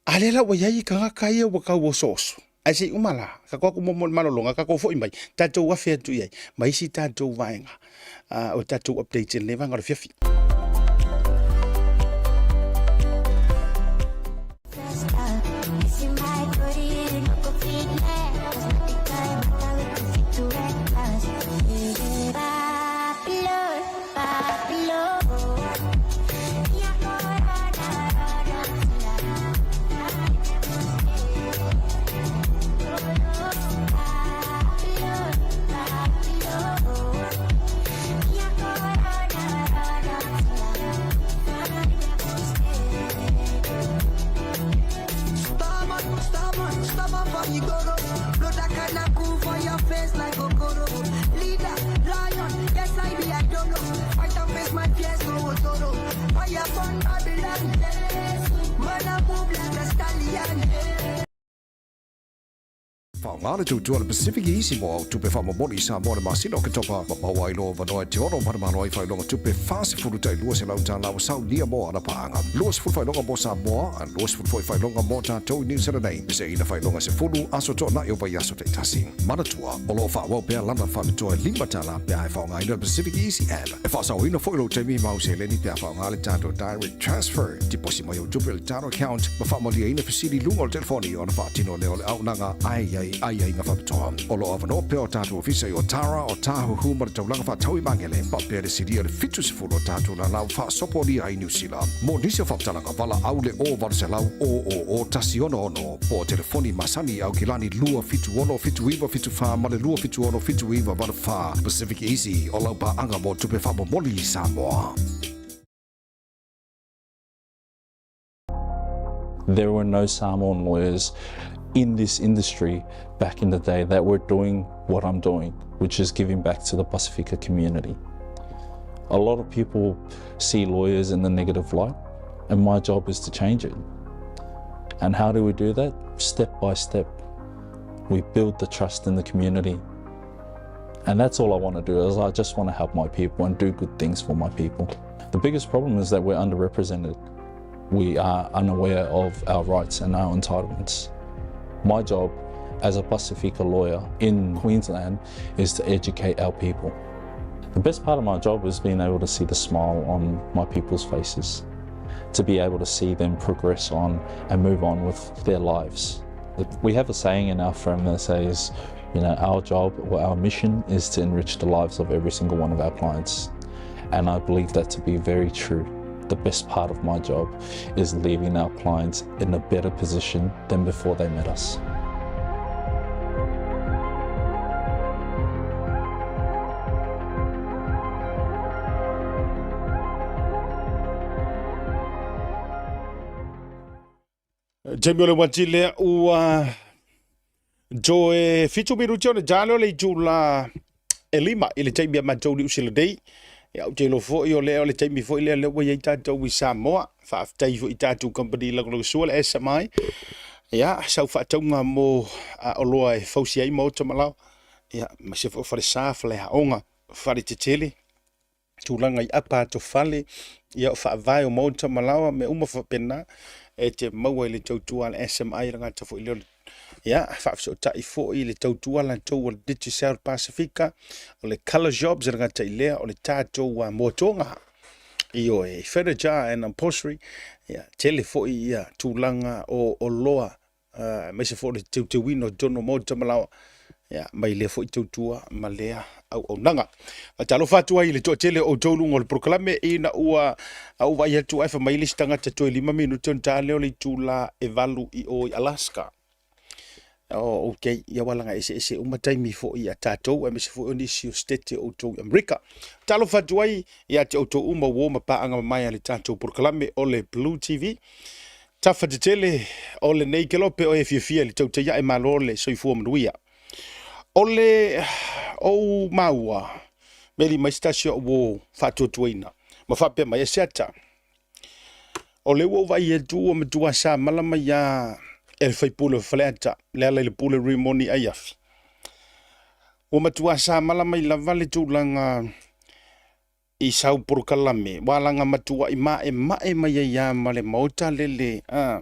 a lea la ua i ai tagata ia ua tau osooso. Ae se i uma la, tatou atu muamua i le malologa, tatou foi mai, tatou afe atu i ai ma isi tatou vaega o tatou updates i lenei vaega o le afiafi. Faaaoga le tautua a le Pacific Easy mo au tupe faamomoli i Samoa i le masina o Oketopa ma maua ai loa avanoa e te ono manumalo ai faailoga tupe 40 tai $200 ua saunia mo ana paaga. 20 faailoga mo Samoa a 20 foi faailoga mo tatou i Niu Sila nei. Peseina faailoga 10 aso toanai o vaiaso taitasi. Manatua, o lo o faaauau pea lana faapitoa e $5 pe a e faaaogaina le Pacific Easy App. E faasaoina foi lou taimi ma au seleni pe a faaaoga le tatou Direct Transfer. Tiposi mai au tupe i le tatou account ma faamalieina fesili i luga o le telefoni ona faatino lea o le auaunaga a e i ai aiaiga faapitoa. O lo o avanoa pea o tatou ofisa i Otara, Otahuhu ma le taulaga faatau i Magele, faapea le silia i le 70 o tatou lala ua faasopolia ai i Niu Sila. Mo nisi o faamatalaga, valaau le o 800 000 166 po o telefoni masani i Aukilani 276 7974 ma le 276 7984. Pacific Easy, o lau paaga mo tupe faamomoli i Samoa. There were no Samoan lawyers in this industry back in the day that were doing what I'm doing, which is giving back to the Pasifika community. A lot of people see lawyers in the negative light, and my job is to change it. And how do we do that? Step by step. We build the trust in the community. And that's all I want to do is I just want to help my people and do good things for my people. The biggest problem is that we're underrepresented. We are unaware of our rights and our entitlements. My job as a Pasifika lawyer in Queensland is to educate our people. The best part of my job is being able to see the smile on my people's faces, to be able to see them progress on and move on with their lives. We have a saying in our firm that says, you know, our job or our mission is to enrich the lives of every single one of our clients. And I believe that to be very true. The best part of my job is leaving our clients in a better position than before they met us. Taimi o le uati lea ua toe fitu minuti ona talo le itula e lima i le taimi a matou Niu Sila nei. Ia, ou te iloa foi o lea o le taimi foi lea lea ua i ai tatou i Samoa. Faafetai foi i tatou kamupani lagolagosua le SMI. Ia, sau faatauga mo oloa e fausia ai maota ma laoa. Ia, aemaise foi o falesa, faleaoga, faletetele. tulaga i apa atofale, ia o faavae o maota ma laoa, mea uma faapena, e te maua i le tautua a le SMI le gata foi lea ia faafesootai foi le tautua latou o le Digicel Pasifika, o le Colour Jobs le gata i lea, o le tatou moatoga ioe, furniture and upholstery, ia tele foi ia tulaga o oloa aemaise foi o le teuteuina o totonu o Maota ma Laoa, ia, mai lea foi tautua ma lea auaunaga. Faatalofa atu ai i le toatele o outou luga o le polokalame ina ua ou vaai atu ae fai mai le isi tagata toe 5 minute ona ta lea o le itula e 8 i o i Alaska. Oh, okay. Ia ua laga eseese uma taimi foi a tatou, aemaise foi o nisi o state o outou i Amerika. Talofa atu ai ia te outou uma uo ma paaga mamae a le tatou polokalame o le Blue TV. Tafa tetele o lenei kelope o e fiafia i le tautaiae malo le soifua manuia. O le ou maua, meli mai se tasi o ou faatuatuaina, ma faapea mai e Seata. O le ua ou vaai atu ua matua samala mai lava e le faipule o Faleata, Lealailepule Rimoni Aiafi. Ua matua samala mai lava le tulaga i sau polokalame, ua alaga matuai maemae mai ai lava ma le maota lele. A,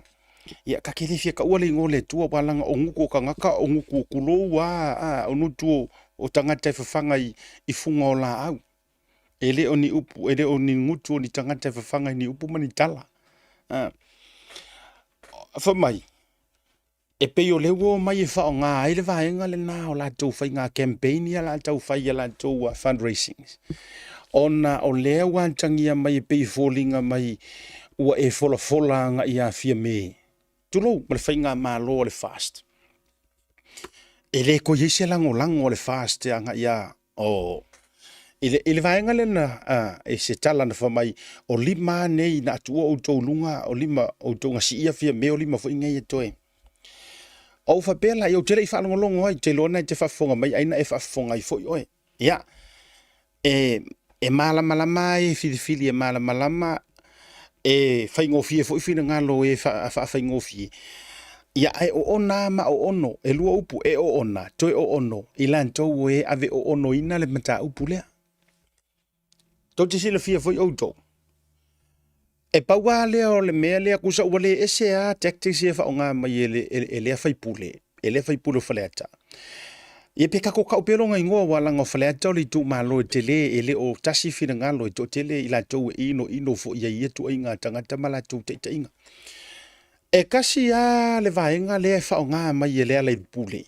ia, ka te le fia taua le igoa o le Atua, ua alaga o gutu o tagata, o gutu o tulou a, a, o gutu o, o tagata e fafaga i, i fuga o laau. E le o ni upu, e le o ni gutu o ni tagata e fafaga i ni upu ma ni tala. A, fai mai, E pei o lea ua omai e faaaoga ai le vaega lena o latou faiga campaign ia la tau fai ia latou fundraisings. Ona o lea ua atagia mai e pei e foliga mai ua e folafola agai ia Fiame, tulou, ma le faigamalo a le FAST. E le toe i ai se lagolago a le FAST agai ia Oh. I le, i le vaega lea na, uh, e se tala na fai mai, o lima nei na atuua outou luga, o lima outou na siia Fiame, o lima foi nei e toe. Ou faapea la, ou te le i faalogologo ai, te iloa na e te faafofoga mai, ai na e faafofoga ai foi oe. Ia, e, e malamalama ai e filifili e malamalama, e faigofie foi finagalo o e faafaigofie. Ia, ae oona a ma oono, e lua upu, e oona, toe oono, i latou o e ave oonoina le mataupu lea. Tou te silafia foi outou, e pau lava lea o le mea lea, tusa ua le ese lava tactics ia e faaaoga mai e, le, e, e lea faipule, e lea faipule o Faleata. Ia pe tatou tau pea lona igoa aua leaga o Faleata o le itumalo e tele, e le o tasi finagalo, e toatele i latou e inoino foi ai i ia ituaiga tagata ma latou taitaiga. E tasi lava le vaega lea e faaaoga mai e Lealailepule,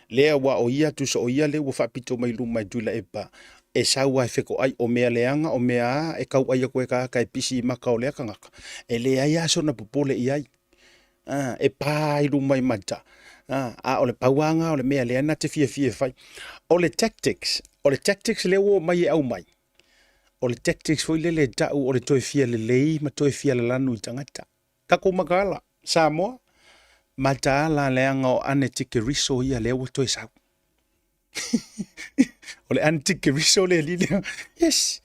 lea aua o ia, tusa o ia lea ua faapito mai luma e Tuilaepa, e sau lava e fetoai, o mea leaga, o mea a e tauai atu e tagata e pisi i mata o lea tagata, e leai lava sona popole i ai. A, e pa i luma i mata. A, a o le pau lava lena o le mea lea na te fiafia e fai. O le tactics, o le tactics lea ua omai e aumai, o le tactics foi lele e tau o le toe fia lelei ma toe fia lalanu i tagata. Tatou mataala, Samoa, mataala leaga o Ane Tikeriso ia lea ua toe sau. o le Ane Tikeriso le alii lea. Yes.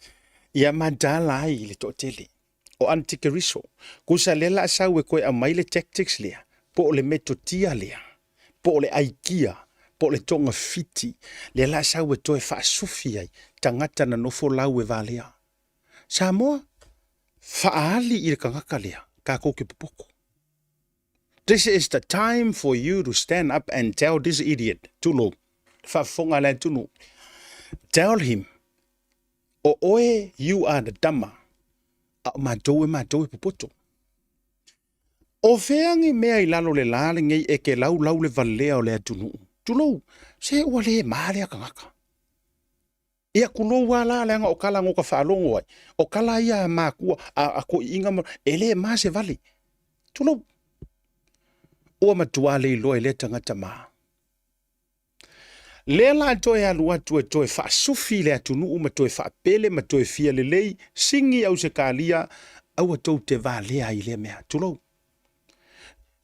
Ia mataala ai i le toatele. O Ane Tikeriso. Kusa lea la sau e toe aumai le tactics lea, po o le metotia lea, po o le aikia, po o le togafiti, lea la sau e toe faasufi ai tagata na nofo lau e valea. Samoa, faaali i le tagata lea, tatou te popoto. This is the time for you to stand up and tell this idiot, tulou, le faafofoga a le atunuu, tell him, o oe, you are the tama, a o matou e matou e popoto. O fea ni mea i lalo le la lenei e ke laulau le valea o le atunuu? Tulou, se ua le ma lea tagata. Ia tulou lava la leaga o tala no ka faalogo ai, o tala ia a makua a, a toeaiina ma, e le ma se vale. Tulou. Ua matua le iloa e lea tagata ma. Lea la e toe alu atu e toe faasufi le atunuu ma toe faapele ma toe fia lelei, sigi Ausetalia, aua tou te valea ai i lea mea. Tulou.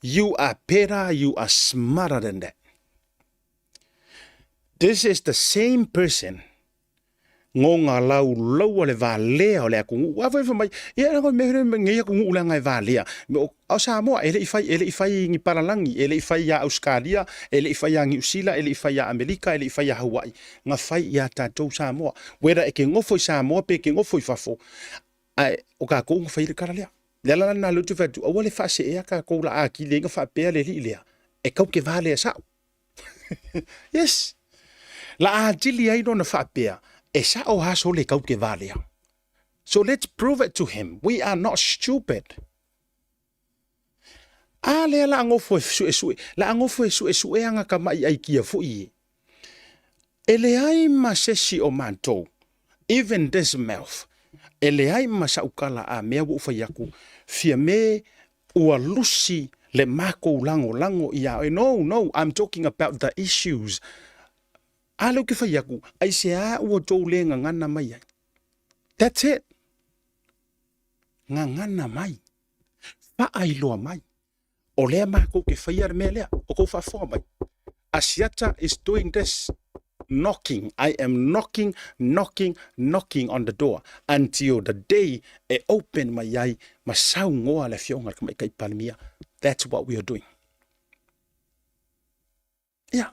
You are better, you are smarter than that. This is the same person ngo nga laulaua le valea o le atunuu. A foi fai mai, ia leaga o le mea foi lenei atunuu leaga e valea. O Samoa e le i fai, e le i fai ni palalagi, e le i fai ia Ausetalia, e le i fai ia Niu Sila, e le i fai ia Amerika, e le i fai ia Hawaii. Na fai ia tatou Samoa. Whether e te nofo i Samoa pe te nofo i fafo, ae o tatou na fai le tala lea. Le ala la lena lea ou te fai atu, aua le faaseea tatou la atili ai na faapea le alii lea, e tau te valea sao. Yes. La atili ai lona faapea, e sao aso le kau te valea. So let's prove it to him. We are not stupid. A lea la ngofo e suesue, la ngofo e suesue anga ka mai ai kia foi e. E leai ma sesi o matou, even this mouth, e leai ma saukala a mea ua ou fai atu, Fiame ua lusi le makou lagolago ia oe. No, no, I'm talking about the issues. A lea ou te fai atu, aisea ua outou le gagana mai ai? That's it. Gagana mai. Faailoa mai, o lea makou te faia le mea lea, o kou faafofoga mai. Asiata is doing this, knocking, I am knocking, knocking, knocking on the door until the day e open mai ai ma saunoa le Afioga i le Tamaitai Palemia. That's what we are doing. Ia.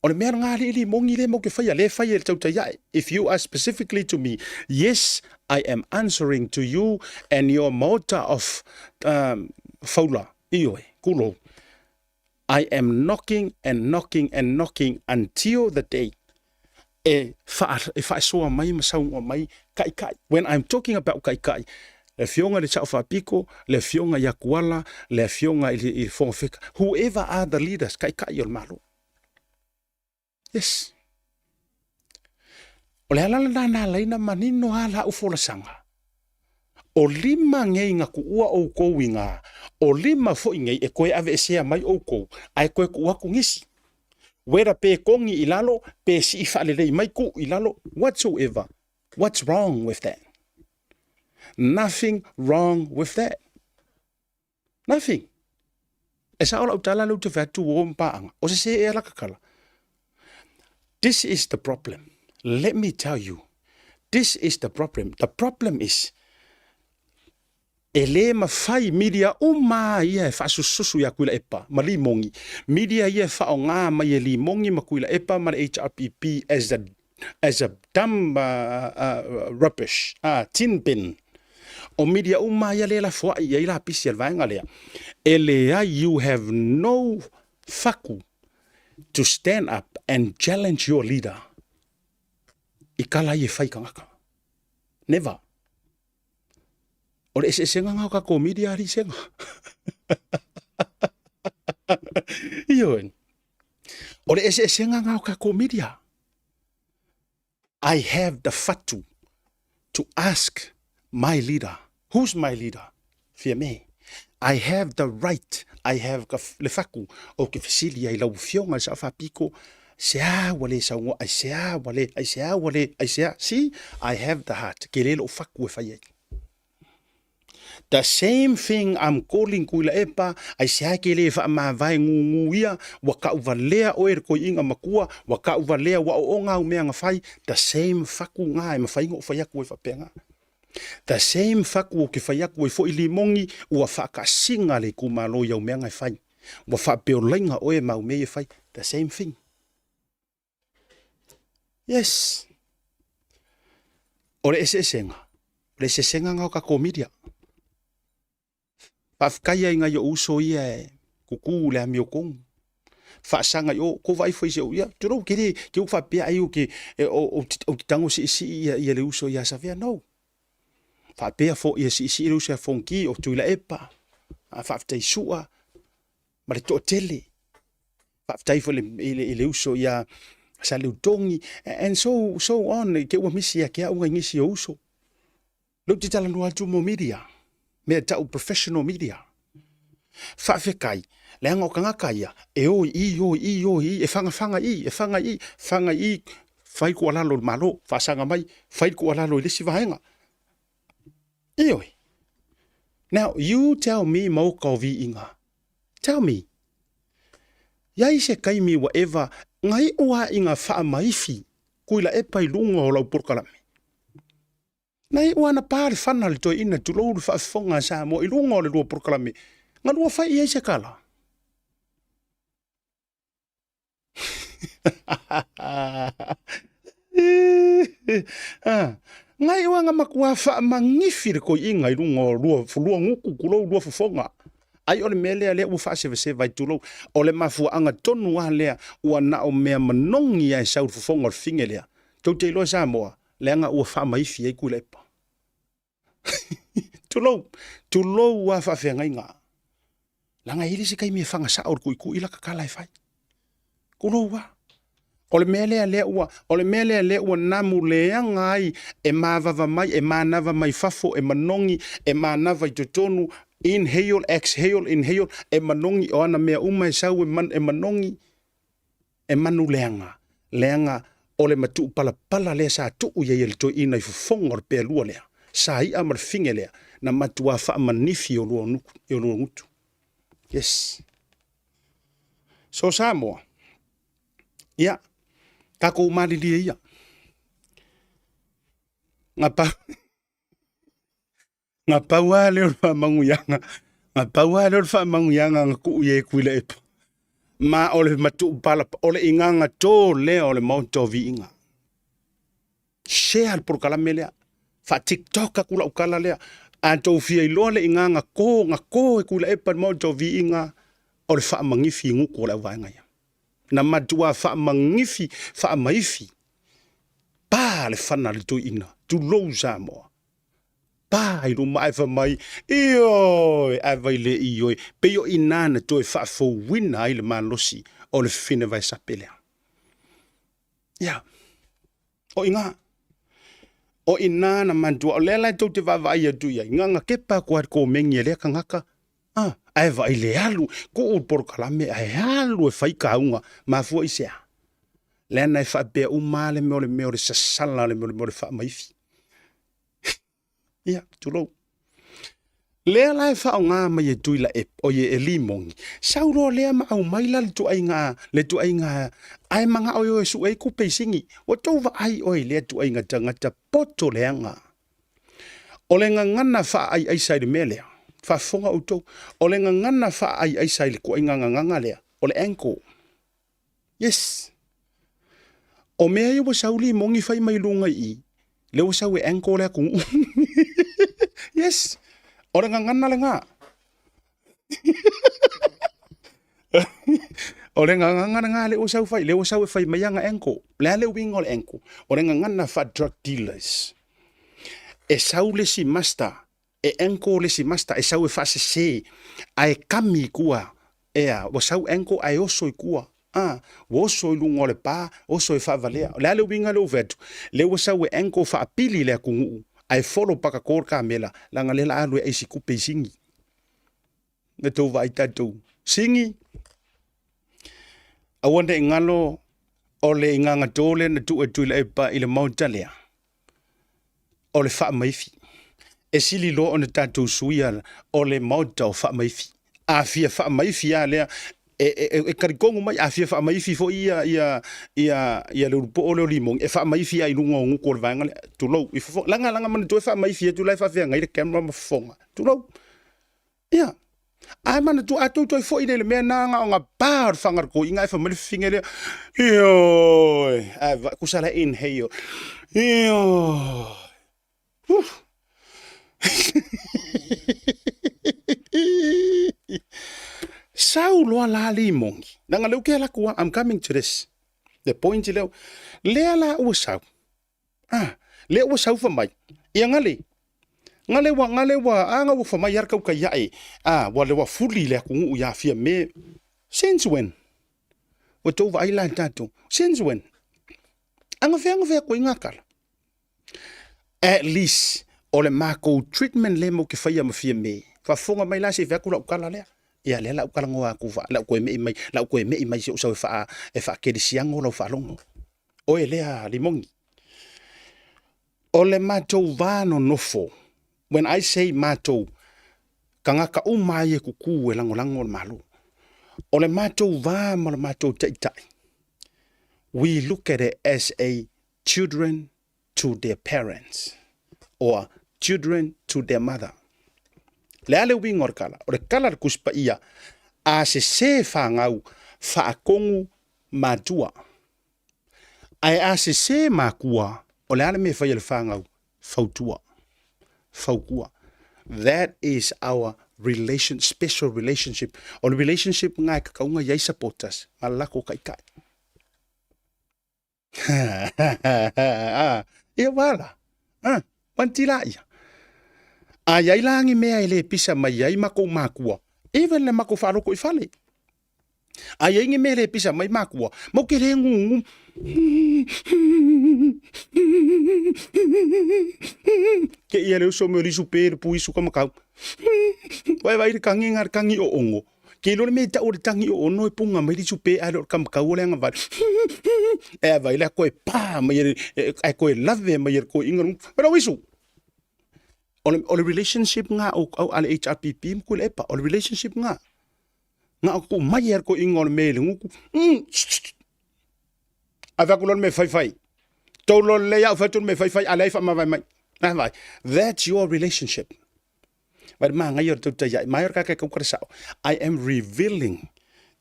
O le mea lena alii Limongi lea matou te faia, lea e fai e le tautai ae. If you are specifically to me, yes, I am answering to you and your maota of um, faula, ioe, kulou. I am knocking and knocking and knocking until the day e, wha, e whaesoa mai ma saungoa mai kaikai. When I'm talking about kaikai, le afioga i le Sao Faapito, le afioga ia Tuala, le afioga i le, i le Fogafeka, whoever are the leaders, kaikai o le Malo. Yes. O le ala lena na ala ai na manino a lau folasaga. O lima ngei na tuua oukou i nga, o lima foi ngei e toe aveesea mai oukou, ae toe tuu atu nisi. Whether pe kongi i lalo, pe sii faalelei mai tuu i lalo, whatsoever, what's wrong with that? Nothing wrong with that. Nothing. E sao lau tala lea ou te fai atu ua o ma paaga. O se se ea la kakala. This is the problem. Let me tell you. This is the problem. The problem is e lē mafai media uma ia e faasususu ia Tuilaepa ma Limongi. Media ia e faaaoga mai e Limongi ma Tuilaepa ma le HRPP as a as a dumb uh, uh, rubbish, uh, tin bin. O media uma ia le lafoai i ai lapisi a le vaega lea. E leai, you have no faku to stand up and challenge your leader i kala ai e fai kangaka. Never. O le eseesega nga o kakou media alii sega. Ioe. O le eseesega nga o kakou media. I have the fatu to ask my leader. Who's my leader? Fiame. I have the right, I have le fatu o ke fesili ai lau afioga i le Sao Faapito, aisea ua le saunoa, aisea ua le, aisea ua le, aisea. See, I have the heart, ke le lou fatu e fai ai. The same thing I'm calling Tuilaepa, aisea ke le faamavae gugu ia, ua tauvalea oe e le toeaina matua, ua tauvalea ua ooga au mea na fai, the same fatu na e mafai ona ou fai atu ai faapena. The same fatu ou te fai atu ai foi Limongi, ua faakasina le itumalo i au mea na e fai. Ua faapeolaina oe ma au mea ia e fai, the same thing. Yes. O le eseesega, o le eseesega na o tatou media. Faafetai ai nai ou uso ia e kuku le amiotonu. Faasaga i o, kou vaai foi i si ou, ia, tulou, ke le, ke ou faapea ai ou te, ou te tago siisii ia, ia le uso ia Savea, no. Faapea foi ia siisii le uso ia Fonki, o Tuilaepa, a faafetai Sua, ma le toatele. Faafetai foi i le, i le uso ia Saleutogi, and so, so on, ke ua misi ia ke au ngai nisi o uso. Lea ou te talanoa atu mo media, mea tau professional media. Faafetai, leaga o tagata ia, e o i i, o i i, o i i, e fagafaga i i, e faga i i, faga i i, fai tuualalo i le Malo, faasaga mai, fai tuualalo i le isi vaega. Ioe. Now, you tell me maoka o viiga. Tell me. Iai se taimi ua eva ngaiʻu a i nga faamaifi kuilaepa i luga o lau polokalame. Na iu ana pa le fana le toeaina tulou le faafofoga a Samoa i luga o le lua polokalame, na lua fai i ai se kala. Na iu ana matua faamanifi le toeaina i luga o lua, lua gutu tulou lua fofoga. Ai o le mea lea lea ua faasevaseva ai tulou. O le mafuaaga tonu lava lea ua na o mea manogi lava e sau i le fofoga o le fine lea. Tou te iloa Samoa, leaga ua faamaifi ai Tuilaepa. Tulou, tulou a faafeagaiga. Leaga e i ai le isi taimi e faga sao le tuitui la tatala e fai. Tulou a. O le mea lea lea ua, o le mea lea lea ua namu leaga ai e mavava mai, e manava mai fafo, e manogi, e manava i totonu, inhale, exhale, inhale, e manogi, o ana mea uma e sau e, man, e manogi, E manu leaga, leaga o le matuupalapala lea sa tuu i ai e le toeaina i fofoga o le pealua lea. Sa i'a ma le fine lea, na matuā faamanifi i o lua nuku, i o lua gutu. Yes. So Samoa, ia, tatou malilie ia. Na pau, na pau lava lea o le faamanuiaga, na pau lava lea o le faamanuiaga na tuu i ai e Tuilaepa. Ma o le matuupala, o le igaga tō lea o le Maota o Viiga. Share le polokalame lea. Faa-TikTok atu lau tala lea. A tou fia iloa le igaga tō na tō e Tuilaepa i le Maota o Viiga, o le faamanifi i gutu o le auvaega ia. Na matua faamanifi, faamaifi, pa le fana a le toeaina, tulou Samoa. Pa i luma ae fai mai, Ioe, ae vai le ioe. Pei o i ina na toe faafouina ai le malosi o le fine vaesape lea. Ia, o i ina. O i ina na manatua, o lea la tou te vaavaai atu i ai, na ona kepa atu lava i le komeni a lea tagata, a, ae vaai le alu, tuu le polokalame ae alu e fai kauga, mafua i se a? Leaga e faapea uma lava le mea o le mea o le sasala o le mea o le mea o le faamaifi. Ia, tulou. Lea la e faaaoga mai e Tuilaepa, oi e Limoni, sau loa lea ma aumai la le tuaiga, le tuaiga ae manao e o e sue ai tupe i sini. Ua tou vaai oe i lea tuaiga tagata poto leaga. O le gagana faaaiaisa i le mea lea, faafofoga outou, o le gagana faaaiaisa i le tuaiga gagana lea, o le ankle. Yes. O mea ia ua sau limoni fai mai luga i i, lea ua sau e ankle le atunuu. Yes. O le gagana lena. O le gagana lena lea ua sau fai, lea ua sau e fai mai ana ankle. O le a le uiga o le ankle? O le gagana faa-drug dealers. E sau le isi master e ankle le isi master e sau e faasese ae kami i tua ea ua sau ankle ae oso i tua a ua oso i luga o le pa oso e faavalea. O le a le uiga lea ua fai atu? Lea ua sau e ankle faapili le atunuu ae follow pakato le kamela leaga lea la alu e aisi tupe i sini. Na tou vaai tatou sini aua ne i galo o le igaga to lea na tuu e Tuilaepa i le maota lea o le faamaifi. E sili loa ona tatou suia o le maota o faamaifi. A fia faamaifi lava lea, e talitonu mai, a fia faamaifi foi ia, ia, ia, ia le ulupoo lea o Limoni, e faamaifi lava i luga o gutu o le vaega lea. Tulou, i fofoga. Leaga, leaga manatua e faamaifi atu la e faafeagai le camera ma fofoga. Tulou. Ia. Ae manatua, a tou toe foi nei i le mea na, na o na pa o le faga o le toeaina ae fai mai le fafine lea, Ioe, ae va, tusa la e inhale, Ioe. Huh. Sau loa la Limoni, leaga lea ou te alu atu lava, I'm coming to this, the point lea, lea la ua sau, Ah, lea ua sau fa mai. Ia ngale. Ngale ua ngale ua anga ua fa mai ar kau kai ae. Ah, ua le ua fuli le atunuu ia fia me. Since when? Ua tou vaai la tatou. Since when? Anga fea anga fea koe ngā kala. At least, o le makou treatment le mau ke whaia ma fia me. Whafonga mai la se fea ku lau kala lea. Ia lea lau kala ngoa aku wa, lau koe mei mai, lau koe mei mai se usau e wha, e wha kerisiango lau whalongo. Oe lea Limoni. O le matou va nonofo, when I say matou, tagata uma ai e kuku e lagolago le Malo. O le matou va ma le matou taitai, we look at it as a children to their parents or children to their mother. Le a le uiga o le kala? O le kala a le Tusi Paia, a sese fanau, faatonu matua. Ae a sese makua, o le a le mea e fai e le fanau? Fautua. Fautua. That is our relation, special relationship. O le relationship nga e kakauga i ai supporters ma le latou taitai. Ia ua ala. Manti la ia. A iai la ni mea e le pisa mai ai makou makua, even le makou faaloto i fale. A iai ni mea e le pisa mai makua, mau ke le ngungu. Ke ia le uso me o lisu pe le puisu ka makau. Vai vai le kangi nga le kangi o ongo. Ke iloa le mea e tau o le tangi o ono e punga mai lisu pe ae le o le kamakau o le agavale. E a vai la koe pa mai e ae koe lave mai e le koe inga. Vai lau isu. O le, o le relationship nga o au ale HRPP ma Tuilaepa, o le relationship nga. Nga o ku mai e ko ingo le me le nguku. Ave aku le me fai fai. Tolo le ya fa me fai fai ale fa ma vai mai. Na vai. That's your relationship. Vai ma ngai o tau tai mai o ka ka ka sa. I am revealing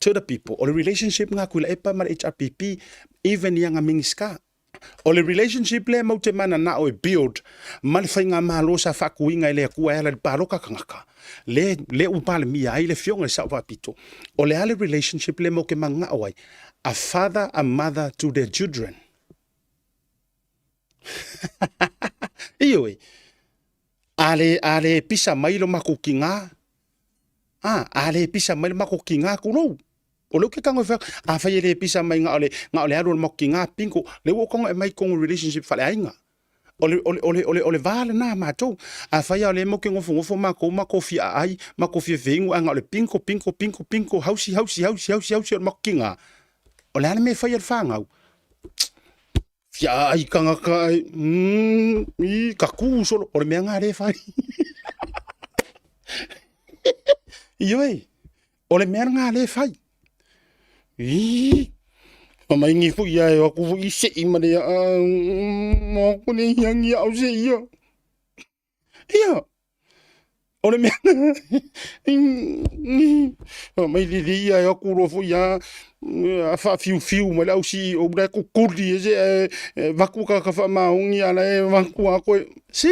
to the people o le relationship nga Tuilaepa ma le HRPP even ia nga mingiska. O le relationship lea mau te mananao e build ma le faigamalo sa faakuiga e le Atua e ala i le paloka kagaka le le ua palemia ai le afioga i le Sao Faapito. O le a le relationship lea mau ke mananao ai? A father, a mother to their children. Ioe. A le, a le pisa mai lo makou kigā, a, a le pisa mai lo makou kigā kulou. O le uke kango e whea, a whai e le pisa mai nga o le, nga o le alu o le makou kigā pingo, le ua kongo e mai kongo relationship whale ainga. O le, o le, o le, o le, o le vā le nā mātou. A whai a o le mo ke ngofo ngofo mākou, mākou fia a ai, mākou fia whengu, a nga o le pingo, pingo, pingo, pingo, hausi, hausi, hausi, hausi, hausi o le makou kigā. O le a le me whai a le whāngau. Fia ai kangaka ai, i, ka kū solo, o le mea ngā re whai. Ioe, o le mea ngā re whai. I, ka maingi fu ia e aku fu i se i mare a, mā kone hiangi au se ia. Ia, o le mea mai lili ia e aku loa foi a a faafiufiu mai le au CEO la e kukuli e se e vaku ka ka faamaogi a la e vaku a koe si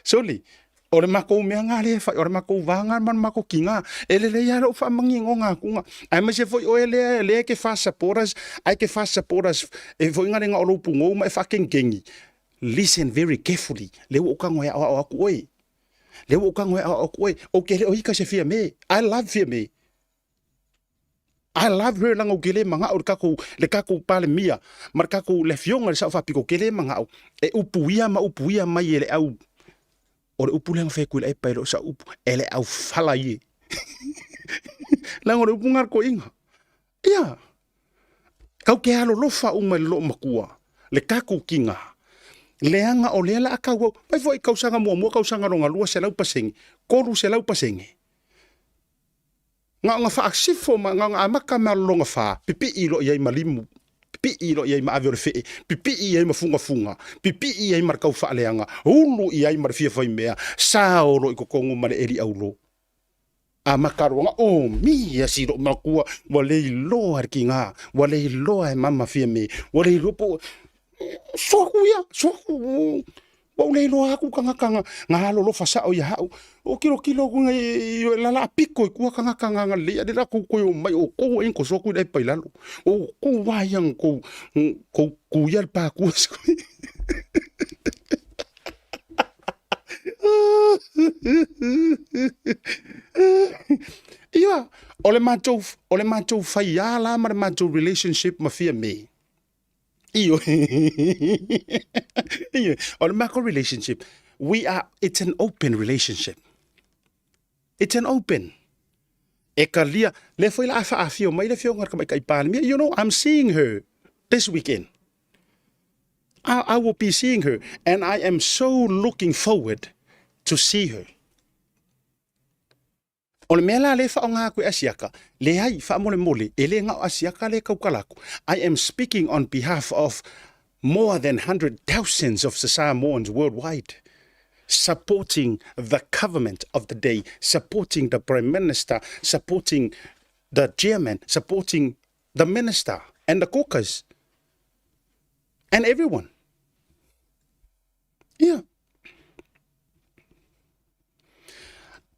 soli O le makou mea nga lea e fai, o le makou va nga ma le makou kiga. E lelei lava lou faamagiga o nga kuga. Aemaise foi oe lea lea e ke fa supporters, ae ke fa supporters e foi nga le nga o lou pugou ma e faakengengi. Listen very carefully, lea ua ou tago e aoao atu oe. Lea ua ou tago e aoao atu oe. Ou te le o ika se Fiame. I love Fiame. I love her leaga ou te le manao le tatou le tatou Palemia ma le tatou le afioga i le Sao Faapito ou te le manao e upuia ma upuia mai e le au o le upu lea na fai atu i le epa e le o sau upu e le au fala ie leaga o le upu na le toeaina ia kau ke alolofa uma i le loomatua le tatou tiga leaga o lea la a tauau mai foi kausaga muamua kausaga lona 200%, 300%. Na ona faasifo ma na ona amata mea lona fa, pipii loa i ai ma limu, pipii loa i ai ma ave o le fee, pipii i ai ma fugafuga, pipii i ai ma le taufaaleaga, ulu i ai ma le fia faimea, sao loa i totonu ma le eli aulo. Amata loa na omi asi lou matua, ua le iloa e le tiga, ua le iloa e mama Fiame, ua le iloa po o Soaku ia, soaku, ua ou le iloa aku tagata na, na alolofa sao ia hau. O kilokilo aku ngai i lala piko i kua tagata na na lea le lakou koe o mai o kou e ko soaku i pai lalo. O kou wa ia kou kou ku ia le pa ku. Ia, o le matou o le matou fai ala ma le matou relationship ma Fiame. Ioe. Ioe. O le makou relationship, we are, it's an open relationship. It's an open. E kalia, lea foi la a faafio mai le afioga i le Tamaitai Palemia. You know, I'm seeing her this weekend. I will be seeing her and I am so looking forward to see her. O le mea la lea e faaaoga atu e Asiaka, leai, faamolemole, e le na o Asiaka lea e tautala atu. I am speaking on behalf of more than hundred thousands of the Samoans worldwide supporting the government of the day, supporting the Prime Minister, supporting the chairman, supporting the minister and the caucus and everyone. Ia.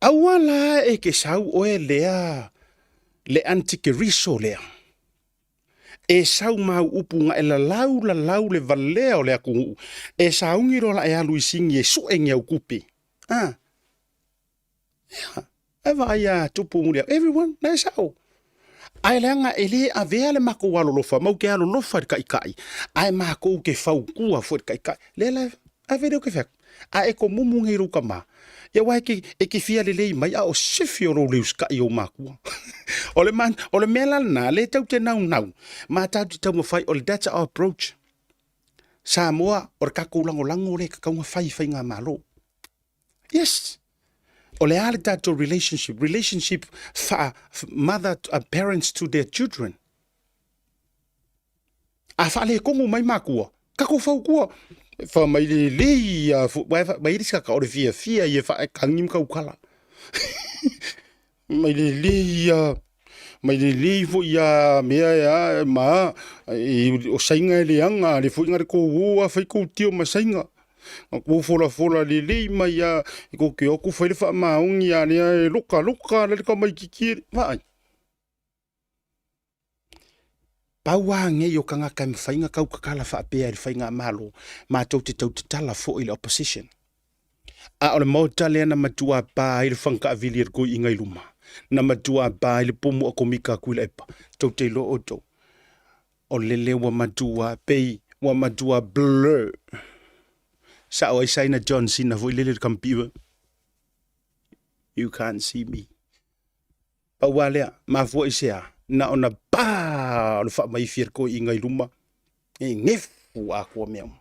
Aua la e ke sau oe lea le antikeriso lea. E sau mau upu nga e lalau lalau le valea o le atunuu. E saungi loa la e alu i sigi e sue ni au tupe. Ah. Ia, e vaai a tupu muli au, everyone, na e sao. Ae leaga e le avea le makou alolofa, mau ke alolofa i le taitai, ae makou ke fautua foi i le taitai. Lea la, ave lea ou ke fai atu, a e komumu nei i lou tama, ia aua e ke, e ke fia lelei mai a o sifi o lou le usikai i ou makua. O le, o le mea la lena, lea e tau te naunau, ma tatou te taumafai, o le, that's our approach. Samoa, o le tatou lagolago lea e tatau ona fai i faigamalo. Yes. O le a le tatou relationship? Relationship faa mother parents to their children. A faaletonu mai matua, tatou fautua, fa mai lelei a mai le saka o le fiafia ia faekangi ma tautala. Mai lelei a mai lelei foi a mea e a ma o saina e leaga le foi na le kou a fai kou tio ma saina. Na kou folafola lelei mai a i kou te o atu fai le faamaoni a lea e loka loka le tamaititi e vaai. Pau lava nei o tagata e mafai ona tau tatala faapea i le faigamalo, matou te tau tatala foi i le opposition. A o le Maota lea na matua pa ai le fagataavili a le toeaina i luma, na matua pa ai le pomu atomika a Tuilaepa, tou te iloa outou, o lele ua matua pei ua matua blur. Sao ai Saina John Cena foi lele i le computer. You can't see me. Pau lava lea, mafua i se a? Na ona pa o le faamaifi a le toeaina i luma, e gefu atoa mea uma.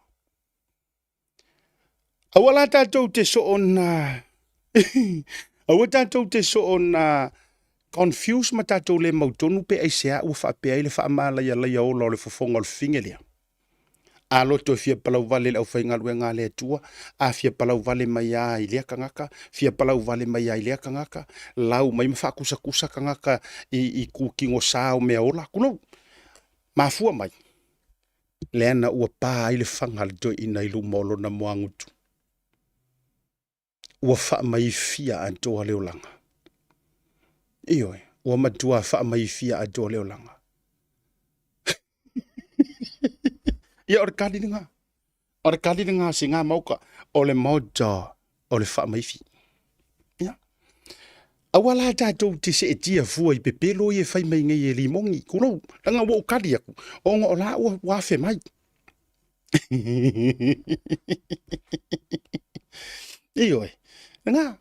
Aua la tatou te soona aua tatou te soona confuse ma tatou le mautonu pe aisea ua faapea ai le faamalaialaia ola o le fofoga o le fafine lea. A loto e fia palauvale i le aufaigaluega a le Atua, a fia palauvale mai lava i lea tagata, fia palauvale mai lava i lea tagata, lau mai ma faakusakusa tagata i kutinosa o meaola, tulou, mafua mai, leaga ua pa ai le faga a le toeaina i luma o lona moagutu. Ua faamaifia atoa le olaga. Ioe, ua matua faamaifia atoa le olaga. Ia, o le kali lena. O le kali lena a sina maoka, o le maota o le faamaifi. Ia. Aua la tatou te seetia fua i pepelo ia e fai mai nei e Limoni, tulou, leaga ua ou kali atu, ona o la ua afe mai. Ioe, lena,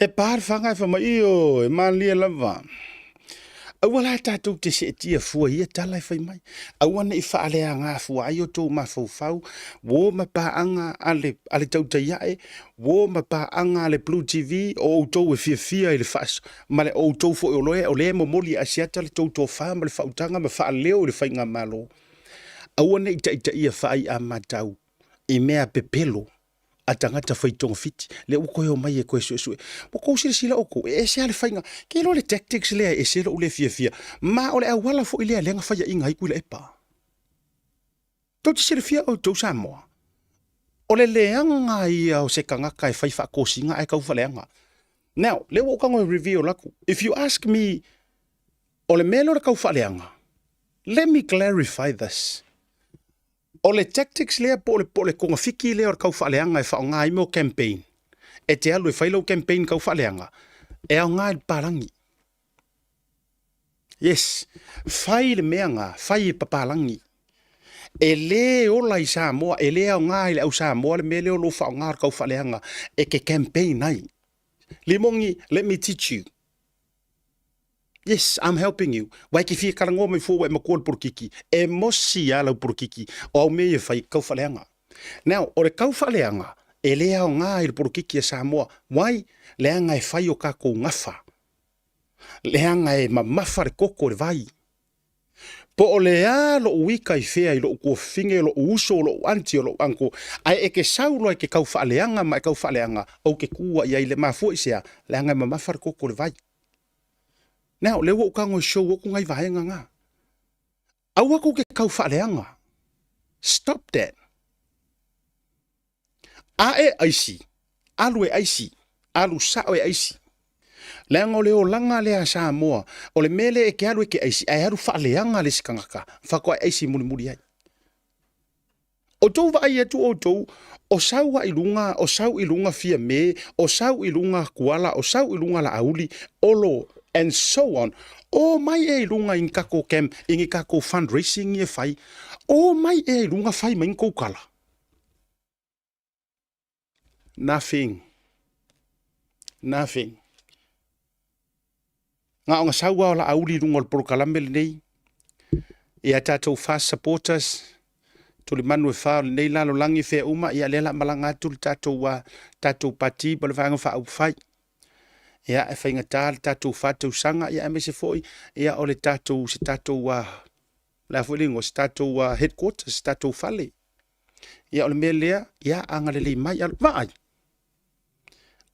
e pa le faga e fai mai, ioe, malie lava. Aua la tatou te seetia fua i ia tala e fai mai. Aua ne i faaleaga fua ai outou mafaufau, uo ma paaga a le, a le tautai ae, uo ma paaga a le Blue TV, o outou e fiafia i le faas, ma le outou foi o lea, o lea e momoli e Asiata le tou tofa ma le faautaga ma faaleo i le faigamalo. Aua ne i taitaia faaiamatau i mea pepelo a tagata fai togafiti, lea ua toe omai e toe suesue. Ua tou silasila outou, e ese lava le faiga, ke iloa le tactics lea e ese lou le fiafia, ma o le auala foi lea lea na faiaina ai Tuilaepa. Tou te silafia outou Samoa, o le leaga ia o se tagata e fai faatosina ae tau faaleaga. Now, lea ua ou tago e reveal atu, if you ask me, o le mea lea o le tau faaleaga, let me clarify this. O le tactics lea po o le, po o le togafiti lea o le tau faaleaga e faaaoga ai mea o campaign. E te alu e fai lau campaign tau faaleaga, e aoga i le papalagi. Yes, fai le mea na, fai e papalagi. E le ola i Samoa, e le aoga i le au Samoa le mea lea o lo o faaaoga o le tau faaleaga e te campaign ai. Limoni, let me teach you. Yes, I'm helping you. Ua e te fia talanoa mai fua ua e matua le polokiki. E mosi lava lau polokiki. O au mea ia e fai, kau faaleaga. Now, o le kau faaleaga, e le aoga i le polokiki a Samoa. Why? Leaga e fai o tatou gafa. Leaga e mamafa le koko i le vai. Po o le a lou ika i fea i lou tuafafine, lou uso, lou aunty, o lou uncle, ae e te sau loa e te kau faaleaga ma e kau faaleaga, ou te tua i ai le mafua i se a? Leaga e mamafa le koko i le vai. Now, lea ua ou tago e show atu nai vaega na. Aua tou te kau faaleaga. Stop that. A e aisi, alu e aisi, alu sao e aisi. Leaga o le olaga lea a Samoa, o le mea lea e te alu e te aisi, ae alu faaleaga le isi tagata, faatoa e aisi mulimuli ai. Outou vaai atu outou, o sau a i luga, o sau i luga Fiame, o sau i luga Tuala, o sau i luga Laauli, Olo, and so on. O mai ea i luga i ni tatou camp, i ni tatou fundraising ia e fai, o mai ea i luga fai mai ni tou tala. Nothing. Nothing. Na ona sau lava o Laauli i luga o le polokalame lenei, ia tatou fast supporters, Tulimanu e fa o lenei lalolagi fea uma, ia lea la malaga atu le tatou, uh, tatou pati po le Vaega Faaupufai. Ia, e faigata le tatou faatausaga, ia aemaise foi, ia o le tatou, se tatou, uh, le a foi le igoa, se tatou uh, headquarters, se tatou fale. Ia o le mea lea, ia agalelei mai, alu, vaai.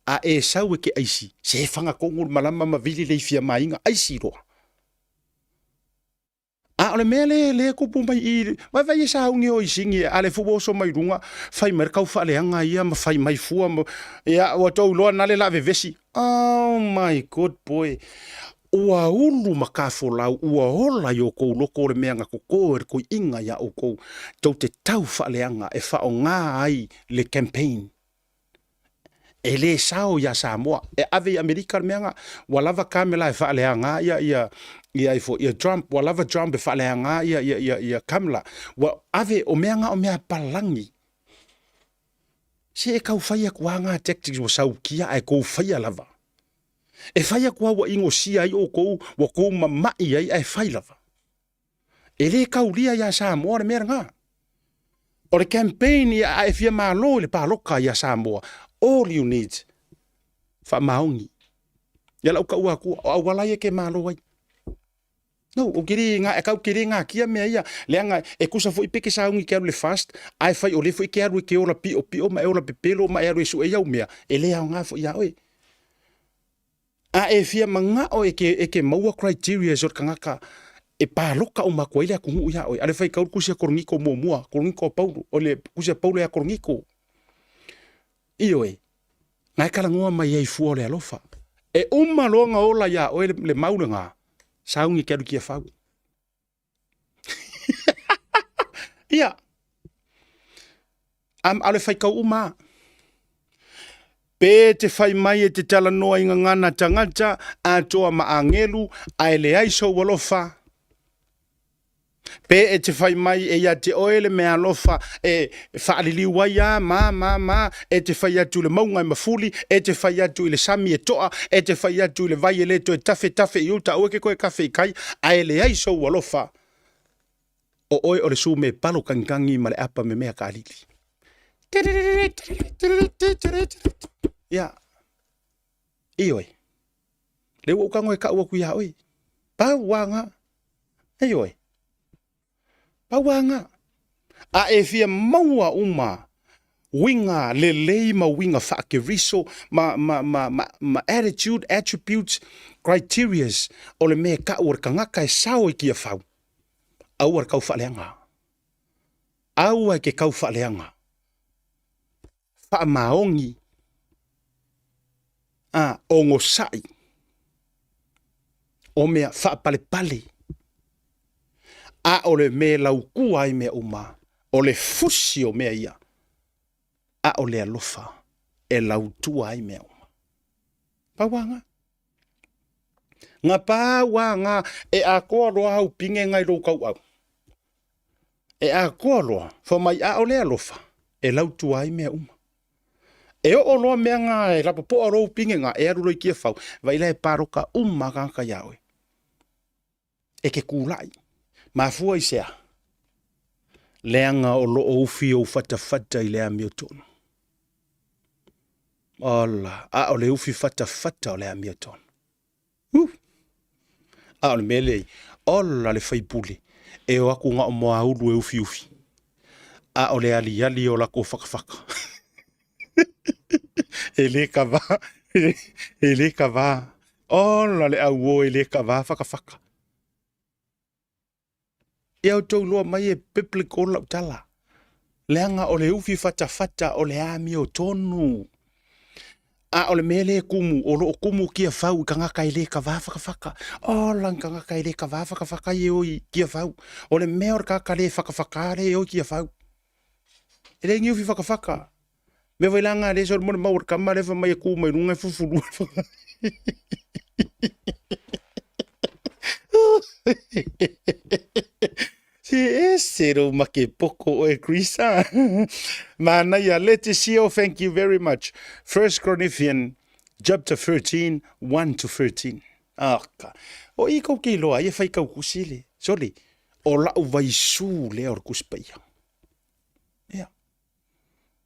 A e sau e ke aisi, se fagatonu le malama ma vili le ifia maiga, aisi loa. A o le mea lea lea e tupu mai i, vaivai e sauni o i sini, a le fua oso mai luga, fai mai le tau faaleaga ia ma fai mai fua, ma, ia, ua tou iloa na le la vevesi. Oh my good boy. Ua ulu ma kafolau, ua ola i o kou loko o le mea na koko e le toeaina iā oukou, tou te tau faaleaga e faaaoga ai le campaign. E le sao iā Samoa, e ave i Amerika le mea na, ua lava Kamela e faaleaga ia ia ia ifo ia Trump, ua lava Trump e faaleaga ia ia ia ia Kamala, ua ave o mea na o mea palagi. Se e kau fai atu a ngā tactics ua saukia ae kou faia lava. E fai atu a ua inosia ai oukou, ua kou mama'i ai ae fai lava. E le kaulia iā Samoa le mea lena. O le campaign ia a e fia malo i le paloka iā Samoa, all you need, faamaoni. Ia lau taua atua, o auala ia e ke malo ai. No, ou te le, e kau te le gatia mea ia, leaga e tusa foi pe ke sauni ke alu i le fast, ae fai o lea foi e te alu e te ola piopio ma e ola pepelo ma e alu e sue i au mea, e le aoga foi iā oe. A e fia manao e ke, e ke maua criterias o le tagata e paloka uma atu ai le atunuu iā oe, a le faitau le tusi a Koroniko muamua, Koroniko a Paulo, o le tusi a Paulo ia Koroniko. Ioe, na e talanoa mai ai fua o le alofa. E uma loa ona ola iā oe le, le mau lena, sauni e te alu i Tiafau. Ia, a, a le faitau uma a. Pe te fai mai e te talanoa i gagana tagata, atoa ma agelu, ae leai sou alofa. Pe e te fai mai e ia te oe le mea alofa e faaliliu ai a ma ma ma, e te fai atu i le mauga e mafuli, e te fai atu i le sami e toa, e te fai atu i le vai e le toe tafe tafe i uta, aua e ke toe kafe i kai, ae leai sou alofa, o oe o le sume palo kagikagi ma le apa memea kaalili. Ia, ioe, lea ua ou tago e kau atu iā oe, pau a ngā, ioe. Pau a ngā. A e fia maua uma uiga lelei ma uiga faa-Keriso ma, ma, ma, ma, ma attitude, attributes, criterias o le mea e kau o le tagata e sao i Tiafau, aua le kau faaleaga. Aua e ke kau faaleaga. Faamaoni, a, ogosaʻi, o mea faapalepale, a o le mea e lautua ai mea uma, o le fusi o mea ia, a o le alofa e lautua ai mea uma. Pau a ngā. Ngā pau a ngā e atoa loa au pinge ngai lou tauau. E atoa loa, fa mai a o le alofa e lautua ai mea uma. E oo loa mea ngā e lapopoa lou pinge ngā e alu loa i Tiafau, vai la e paloka uma tagata iā oe. E ke kūlaʻi. Mafua i se aha? Leaga o lo o ufi ou fatafata i le amiotonu. Ola, a o le ufi fatafata o le amiotonu. Uh! A o le mea lea, ola le faipule, e o aku ngao moaulu e ufiufi. A o le aliali o lako whakawhaka. E le ka wā, e le ka wā. Ola le auo e le ka wā whakawhaka. Ia outou iloa mai e biblical lau tala. Leaga o le ufi fatafata o le amiotonu. A o le mea lea e kumu, o lo o kumu Tiafau i tagata e le kavā whakawhaka. Ola ni tagata e le kavā whakawhaka i e o i Tiafau. O le mea o le tagata le whakawhaka le e o i Tiafau. E le ni ufi whakawhaka. Mea whai la ngā le sore mo le mau o le kama le wha mai e kū mai runga e fufulu. Se ese rou make poko oe Chris ah. Manaia Leticia, thank you very much. First Corinthian chapter 13, 1 to 13. Ah, ka. O i kou ke iloa, ia whai kau kusi le. Sorry, o lau vaisū lea o le kusi paia.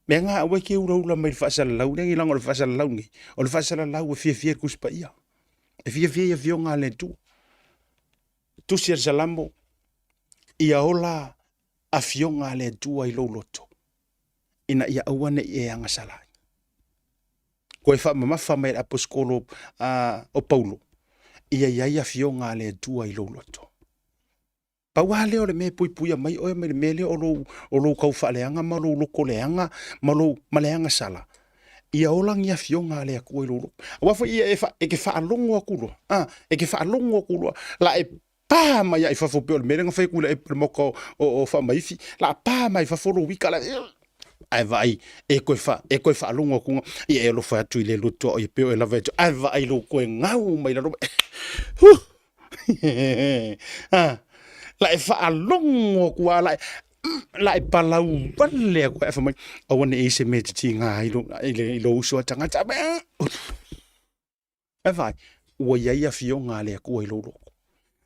Mea nga aua e ke ulaula mai le faasalalau nei, leaga o le faasalalau nei, o le faasalalau e fiafia i le Tusi Paia. E fiafia i afioga a le Atua. Tusi a le Salamo, ia ola afioga a le Atua i lou loto, ina ia aua ne i e agasala ai. Koe faamamafa mai e le aposetolo o Paulo, ia i ai afioga a le Atua i lou loto. Pau lava lea o le mea e puipuia mai oe mai le mea lea o lou, o lou tau faaleaga ma lou loto leaga ma lou, ma le agasala. Ia ola ni afioga a le Atua i lou loto. Aua foi ia e, fa, e te faalogo atu loa, a, e te faalogo atu loa, la e pa mai ai fafo pei o le mea lea na fai atu i le le maota o, o, o Faamaifi, la pa mai fafo lou ika la, ae vaai e toe fa, e toe faalogo atu ia e alofa atu i le loto o ia pei o e lava e ae vaai lou toe gau mai lalo. Huh! La e faalogo atu lava, la e, la e palau vale atu ae fai mai, aua ne i i ai se mea e titiga ai i lou uso a tagata. Ae vaai, ua i ai afioga a le Atua i lou loto.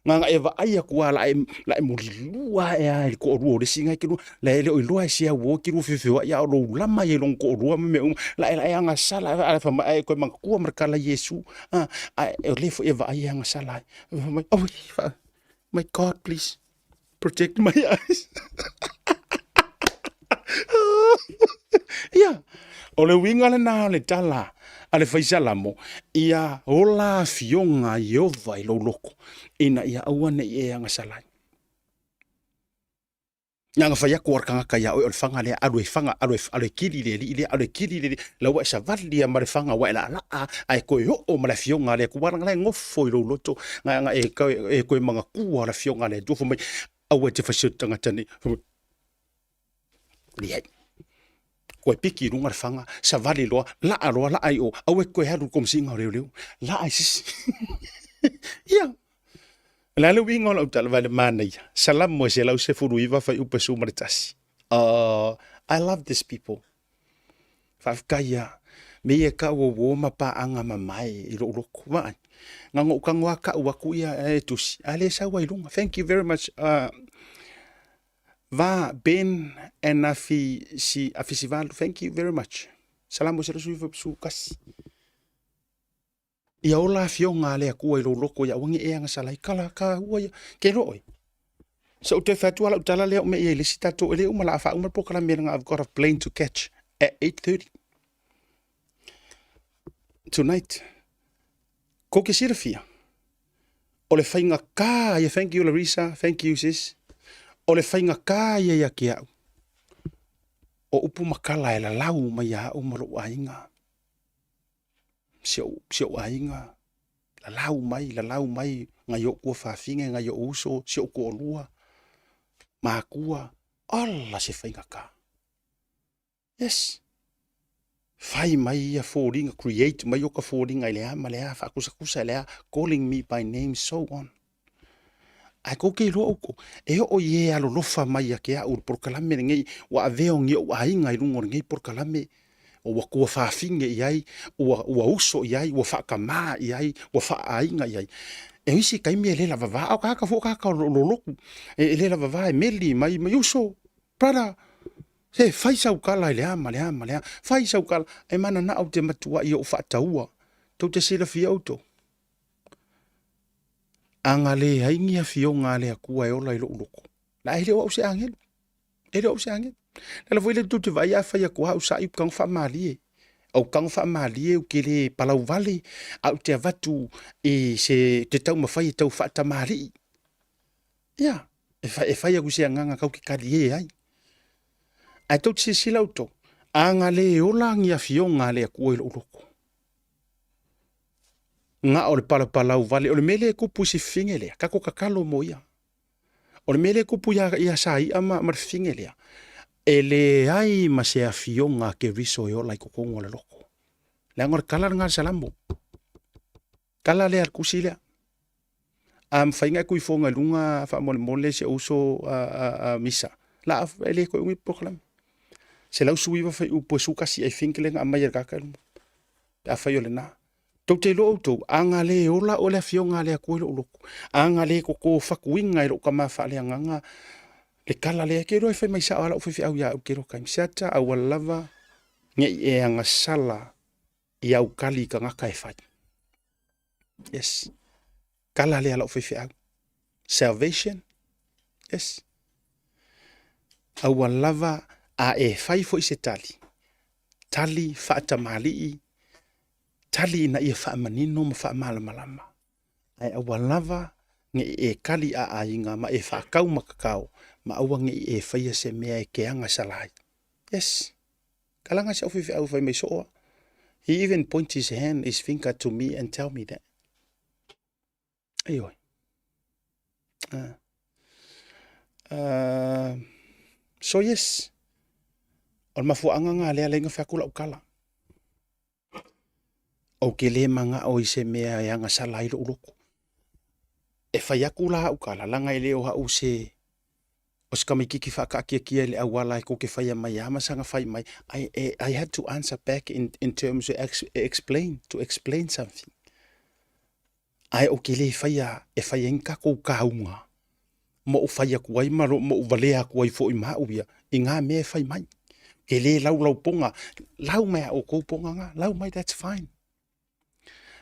Na ona e vaai atu lava, la e, la e mulilua ae lava i le toalua o le isi na e te lua, la e le o iloa e se auo e te lua feofeoai a o lou lama ia i lona toalua ma mea uma, la e, la e agasala, ae fai mai, ae toe manatua ma le tala Iesu, ae o lea foi e vaai e agasala ai. Fai mai, oh, my God, please, protect my eyes. Ia, o le uiga lena o le tala a le faisalamo, ia ola afioga a Ieova i lou loko, ina ia aua ne i e agasala ai. Na ona fai atu o le tagata ia oe o le faga lea, alu e faga, alu e, alu e kili le alii lea, alu e kili le alii, la ua e savali ma le faga ua e laalaa, ae toe oo ma le afioga a le Atua, leaga la e nofo i lou loto, na e, e toe manatua le afioga a le Atua, fai mai, aua e te fai se tagata nei, fai mai, leai. Koe piki i luga le faga, savali loa, laa loa, laa i o, aua e toe alu i le komesina o leoleo, laa i sisi. Ia, O le a le uiga o lau tala vai le manaia? Salamo e 119 fuaiupu e 11. Oh, I love this people. Faafetai ia. Me ia ka ua uo ma paaga mamae i lou loto. Vaai. Na ona ou tago lava tau atu ia e tusi. A le sau ai luga. Thank you very much. Va Ben and Afi si Afi Sivalu. Thank you very much. Salamo e 191. Ia ola afioga a le Atua i lou loto ia aua ne i e agasala ai kala ka ua ia ke iloa oe. Se ou toe fai atu lava lau tala lea o mea ia i le isi tatou e le uma la a faauma le polokalame leaga I've got a plane to catch at 8:30 tonight. Kou ke silafia o le faigata ia thank you Larissa thank you sis o le faigata ia ia te au o upu ma tala e lalau mai ia au ma lou aiga. Si ou, si ou aiga, lalau mai, lalau mai nai o'u tuafafine, nai o'u uso, si o'u toalua, makua, ola se faigata. Yes. Fai mai ia foliga, create mai oka foliga i le a ma le a, faakusakusa i le a, calling me by name, so on. Ae kou ke iloa outou, e oo i e alolofa mai ia te au i le polokalame lenei, ua avea ni ou aiga i luga o lenei polokalame, ua tuafafine i ai, ua, ua uso i ai, ua faatamā i ai, ua faaaiga i ai. E isi taimi e le lavavā, a o tagata foi o tagata o lolotu, e, e le lavavā e meli mai, mai uso, brother, se fai sau tala i le a ma le a ma le a, fai sau tala, e mananao ou te matuai ou faataua, tou te silafia outou. A na leai ni afioga a le Atua e ola i lou loto, la e le o au se agelu. E le o au se agelu. Le ala foi lea tou te vaai a fai atu lava au sa'i ou te tago faamalie. Ou tago faamalie ou te le palauvale, ae ou te avatu i se te taumafai e tau faatamalii. Ia, e fai, e fai atu i se agaga tau te talie ai. Ae tou te silasila outou, a na le ola ni afioga a le Atua i lou loto, Na o le palapalau vale. O le mea lea e tupu i si fafine lea, tatou tatalo mo ia. O le mea lea e tupu ia, ia Saia ma, ma le fafine lea, e leai ma se afioga a Keriso e ola i totonu o le loto. Leaga o le tala lena a le Salamo. Tala lea a le tusi lea. A mafai ona e tuifoga i luga faamolemole si ou uso a, a, a Misa, la e le toe umi polokalame. 119 fuaiupu e 11 I think lea na aumai e le tagata i luma. Pe afai o lena. Tou te iloa outou, a na le ola o le afioga a le Atua i lou loto, a na le toto fatuina e lou tama faaleagaga le tala lea, e te iloa e fai mai sao lava lau faifeau ia au i le tele o taimi. Seata, auala lava. Ne i e agasala i au kali i tagata e fai. Yes. Kala lea lau faifeau. Salvation. Yes. Aua lava a e fai foi se tali. Tali faatamalii, tali ina ia faamanino ma faamalamalama. Ae aua lava ne i e kali a aiga ma e faatau makakao ma aua ne i e faia se mea e te agasala ai. Yes. Kalaga si au faifeau fai mai soo a. He even point his hand, his finger to me and tell me that. Ioe. So yes, o le mafuaaga lena lea alai na fai atu lau tala. Ou te le manao i se mea e agasala ai lou loto. E fai atu la au tala, leaga e le o au se o se tamaititi faataatiatia i le auala e tou te faia mai a ma saga fai mai. I, I had to answer back in terms to explain, to explain something. Ae ou te le faia e fai ai ni tatou kāuga ma ou fai atu ai ma ou valea atu ai foi ma au ia i ngā mea e fai mai. Ke le laulau ponga, lau mai a outou ponga ngā, lau mai, that's fine.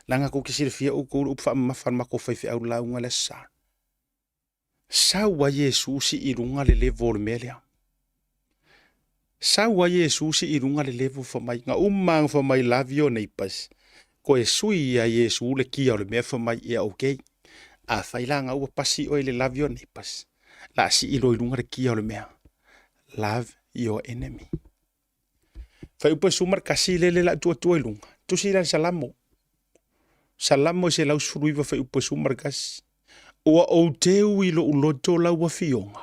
Leaga tou te silafia outou le upu faamamafa a le matou faifeau lauga le Aso Sa. Sau a Iesu sii i luga le level o le mea lea. Sau a Iesu sii i luga le level fa mai, na uma na fa mai love your neighbors. Koe sui ia Iesu le kia o le mea fa mai ia okay. A fai la na ua pasi oe le love your neighbors. La sii loa i luga le kia o le mea. Love your enemy. Faiupu e suma le kasi lele la tua tua i luga. Tusi la le Salamo. Salamo e 119 faiupu e suma le kasi. Ua ou teu i lou loto lau afioga,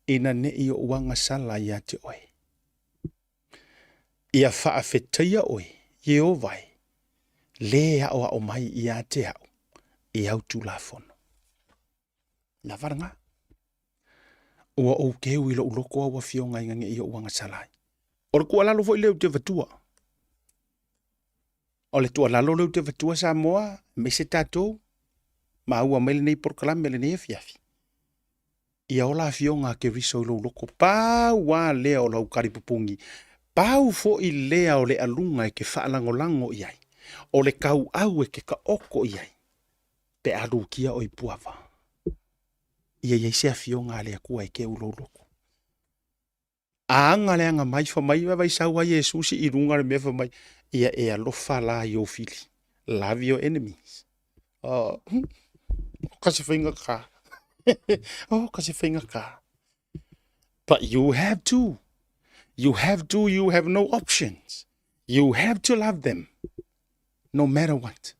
ina ne i ou agasala ia te oe. Ia faafetaia oe, Ieova e, lē aoao mai ia te au i au Tulafono. Lava lena. Ua ou keu i lou loko au afioga ina ne i ou agasala ai. O le tuualalo foi lea ou te avatua. O le tuualalo lea ou te avatua Samoa, aemaise tatou, maua mai lenei polokalame lenei afiafi. Ia ola afioga a Keriso i lou loko, pau lava lea o lau kalipupugi, pau foi lea o le aluga e te faalagolago i ai, o le tauau e te taoto i ai, pe a lukia oe i puava. Ia i ai se afioga a le Atua e keu lou loko. A aga le aga mai fa mai vai sau ai Iesu si i luga le mea fa mai ia e alofa la i ou fili. Love your enemies. Oh, ka se whainga ka. Oh, ka se whainga ka. But you have to. You have to, you have no options. You have to love them. No matter what.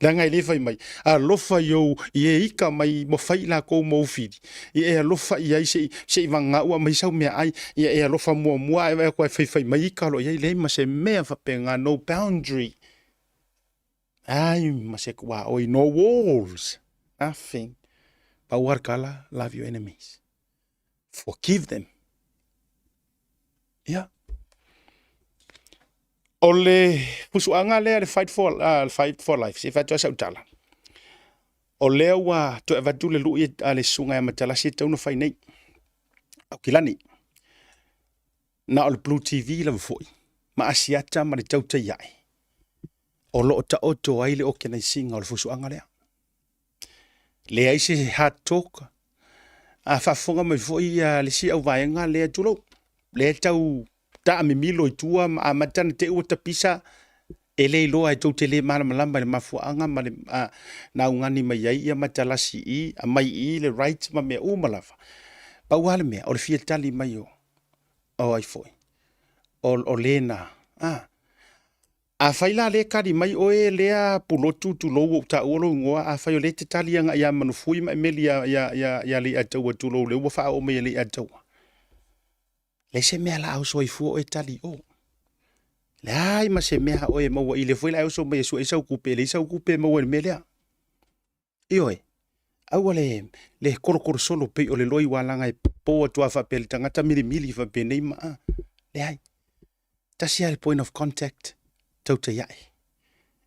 Leaga e le fai mai, alofa i ou, i e ika mai ma fai i lakou ma ou fili. I e alofa i ai se i, se i vagaua mai sau mea ai, ia e alofa muamua ae vaai atu ae faifai mai ika lo i ai, leai ma se mea faapena, no boundary. Ai ma se tuaoi, no walls, nothing. Pau lava le tala, love your enemies. Forgive them. Ia. O le pusuaga lea le fight for, fight for life, se i fai atu ai sau tala. O lea ua toe avatu le lui a le susuga ia Matalasi e tatau ona fai nei. Aukilani. Na o le Blue TV lava foi, ma Asiata ma le tautai ae, o lo o taoto ai le okenaisiga o le fusuaga lea. Leai se hard talk. A faafofoga mai foi ia le isi auvaega lea, tulou, lea tau taamimilo i tua ma amata ona te i ua tapisa, e le iloa e tou te le malamalama i le mafuaaga ma le a, na augani mai ai ia matalasi i, aumai i le right ma mea uma lava. Pau lava le mea, o le fia tali mai o, o ai foi, o, o lena, a. Afai la lea e tali mai oe lea Pulotu tulou ua ou taua lou igoa, afai o lea e te tali agai ia Manufui ma Emeli ia, ia, ia, ia Leiataua tulou lea ua faaoo mai e Leiataua. Leai se mea la a oso ai fua oe tali i o. Leai ma se mea a oe e maua i lea foi la e oso mai e sue ai sau tupe, e leai sau tupe e maua i le mea lea. Ioe, aua le, le kolokolo solo pei o le loi ua laga e po atu a faapea le tagata milimili faapenei ma a. Leai. Tasi lava le point of contact, tautai ae.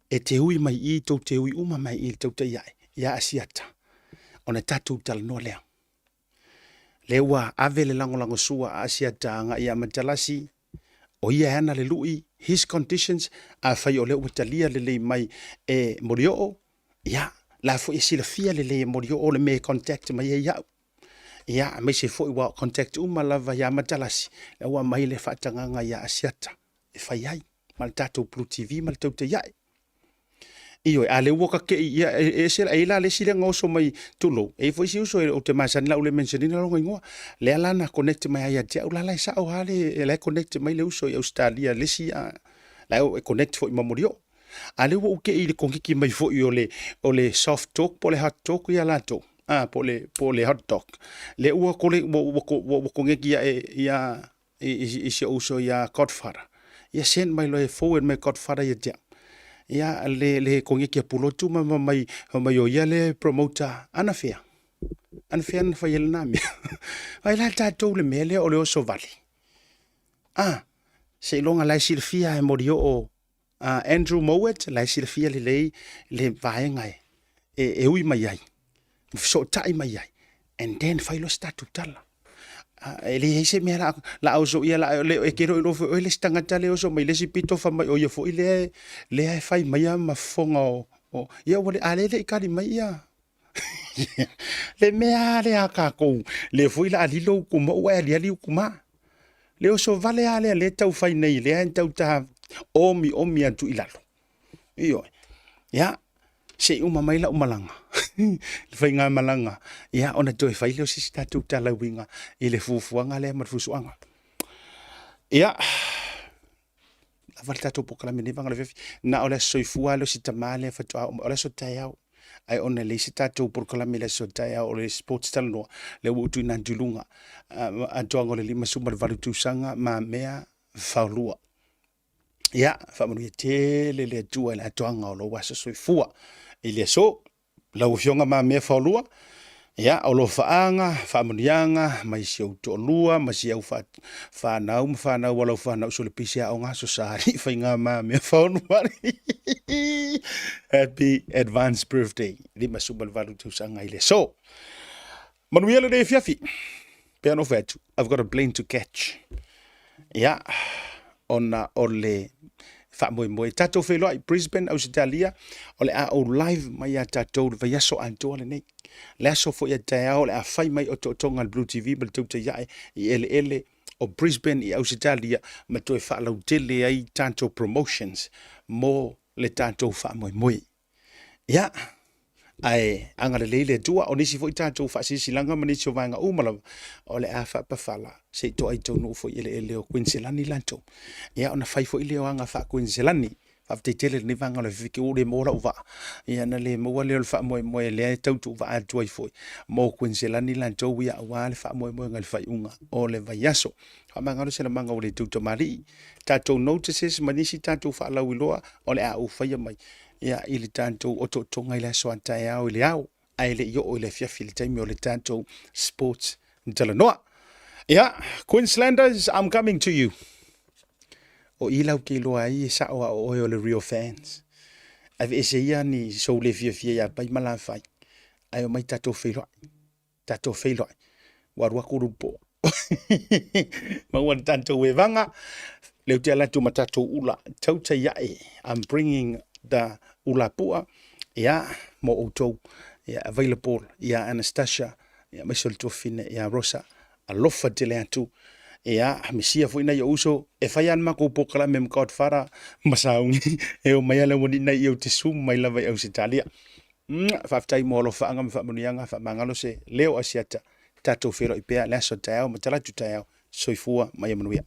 E te ui mai i, tou te ui uma mai i le tautai ae, ia Asiata, ona tatou talanoa lea. Lea ua ave le lagolagosua a Asiata agai ia Matalasi, O ia e ana le lui, his conditions, afai o lea ua talia lelei mai e Molioo, ia, la foi e silafia lelei e Molioo le mea e contact mai ai au. Ia, aemaise foi ua contact uma lava ia Matalasi, lea ua aumai le faatagaga ia Asiata e fai ai ma le tatou Blue TV ma le Tautai Ae. Ioe, a lea ua kakei, ia, e ese, e i ai la le isi lea na oso mai, tulou, e i ai foi isi uso ou te masani la ou le mention ina lona igoa. Lea la na connect mai ai ia te au, la la e sao lava le, la e connect mai le uso i Ausetalia, le isi, a, la e connect foi ma Molioo. A lea ua ou kei i le koniki mai foi o le, o le soft talk po o le hot talk ia latou, a, po o le, po o le hot dog. Lea ua kole, ua, ua, ua, ua koneki ae ia, i, i, i si ou uso ia Godfather. Ia send mai loa e forward mai Godfather ia te au. Ia le, le koneki a Pulotu ma ma mai, ma mai o ia le promoter anafea. Anafea na fai ai lena mea. Ai la tatou le mea lea o le oso vale. Ah, seiloga la e silafia e Molioo Andrew Mowat, la e silafia lelei le vaega e, e, e ui mai ai, ma fesootai mai ai, and then fai loa se tatou tala. E leai se mea la, la oso ia la le e ke ro foi le tagata le oso mai le isi pito fa mai o ia foi le lea e fai mai ma fofoga o, o ia ua le a le le i kali mai ia le mea lea a kākou, lea foi la a lilo uku ma ua e aliali uku ma. Le oso vale a lea le tau fai nei, lea e tau ta omi omi atu i lalo. Ioe. Ia, se i uma mai lau malaga, le faiga malaga, ia ona toe fai lea o se isi tatou talauiga i le fuafuaga lea ma le fusuaga. Ia, lava le tatou polokalame nei vaega o le afiafi. Na o le aso soifua lea o si tama lea faatoa oo mai, o le aso taeao. Ae ona e leai se tatou polokalame i le aso taeao o le sports talanoa, lea ua ou tuuina atu i luga. Atoaga o le 58 tausaga ma mea faolua. Ia, faamanuia tele le Atua i le atoaga o lou aso soifua i le aso. Lau Afioga Mamea Faolua, ia, o alofaaga, faamanuiaga mai si ou toalua ma si au fanau ma fanau a lau fanau Solepisi Aoga Aso Sa Alii Faiga Mamea Faolua. Happy advance birthday, 58 tausaga i le aso. Manuia lenei afiafi. Pei ona ou fai atu, I've got a plane to catch. Ia, ona o le faamoemoe. Tatou feiloai Brisbane, Ausetalia, o le a ou live mai ia tatou le vaiaso atoa lenei. Le aso foi a taeao o le a fai mai otootoga a le Blue TV ma le Tautai Ae i eleele o Brisbane i Ausetalia ma toe faalautele ai tatou promotions mo le tatou faamoemoe. Ia, ae agalelei le Atua, o nisi foi tatou faasilasilaga ma nisi o vaega uma lava, o le a faapafala se i toa i taunuu foi eleele o Kuiniselani latou. Ia, ona fai foi lea o aga faa-Kuiniselani. Faafetai tele i lenei vaega o le afiafi, ua le maua lau vaa. Ia, na le maua lea o le faamoemoe lea e tau tuuvaa atu ai foi mo Kuiniselani latou, ia, aua le faamoemoega i le faaiuga o le vaiaso. Faamagalo se lamaga ua le tou tamalii. Tatou notices ma nisi tatou faalauiloa o le a ou faia mai ia i le tatou otootoga i le aso a taeao i le ao ae le i oo i le afiafi i le taimi o le tatou sports talanoa. Ia, Queenslanders, I'm coming to you. O i lau ke iloa ai e sao a o oe o le real fans. Aveese ia ni sou le fiafia ia pai ma la fai. Ae omai tatou feiloai. Tatou feiloai. Ua alu atu lupo. Maua le tatou evaga. Lea ou te ala atu ma tatou ula. Tautai ae. I'm bringing the ula pua. Ia, mo outou. Ia, available. Ia, Anastasia. Ia, aemaise o le tuafafine. Ia, Rosa. Alofa tele atu. Ia, misia foi nai ou uso. E fai lava le matou polokalame ma Godfather ma Sauni. E omai lava le aualii nai i ou te sumu mai lava i Ausetalia. Faafetai mo alofaaga ma faamanuiaga, faamagalo se leo Asiata, tatou feiloai pea le aso taeao ma talaatu taeao. Soifua ma ia manuia.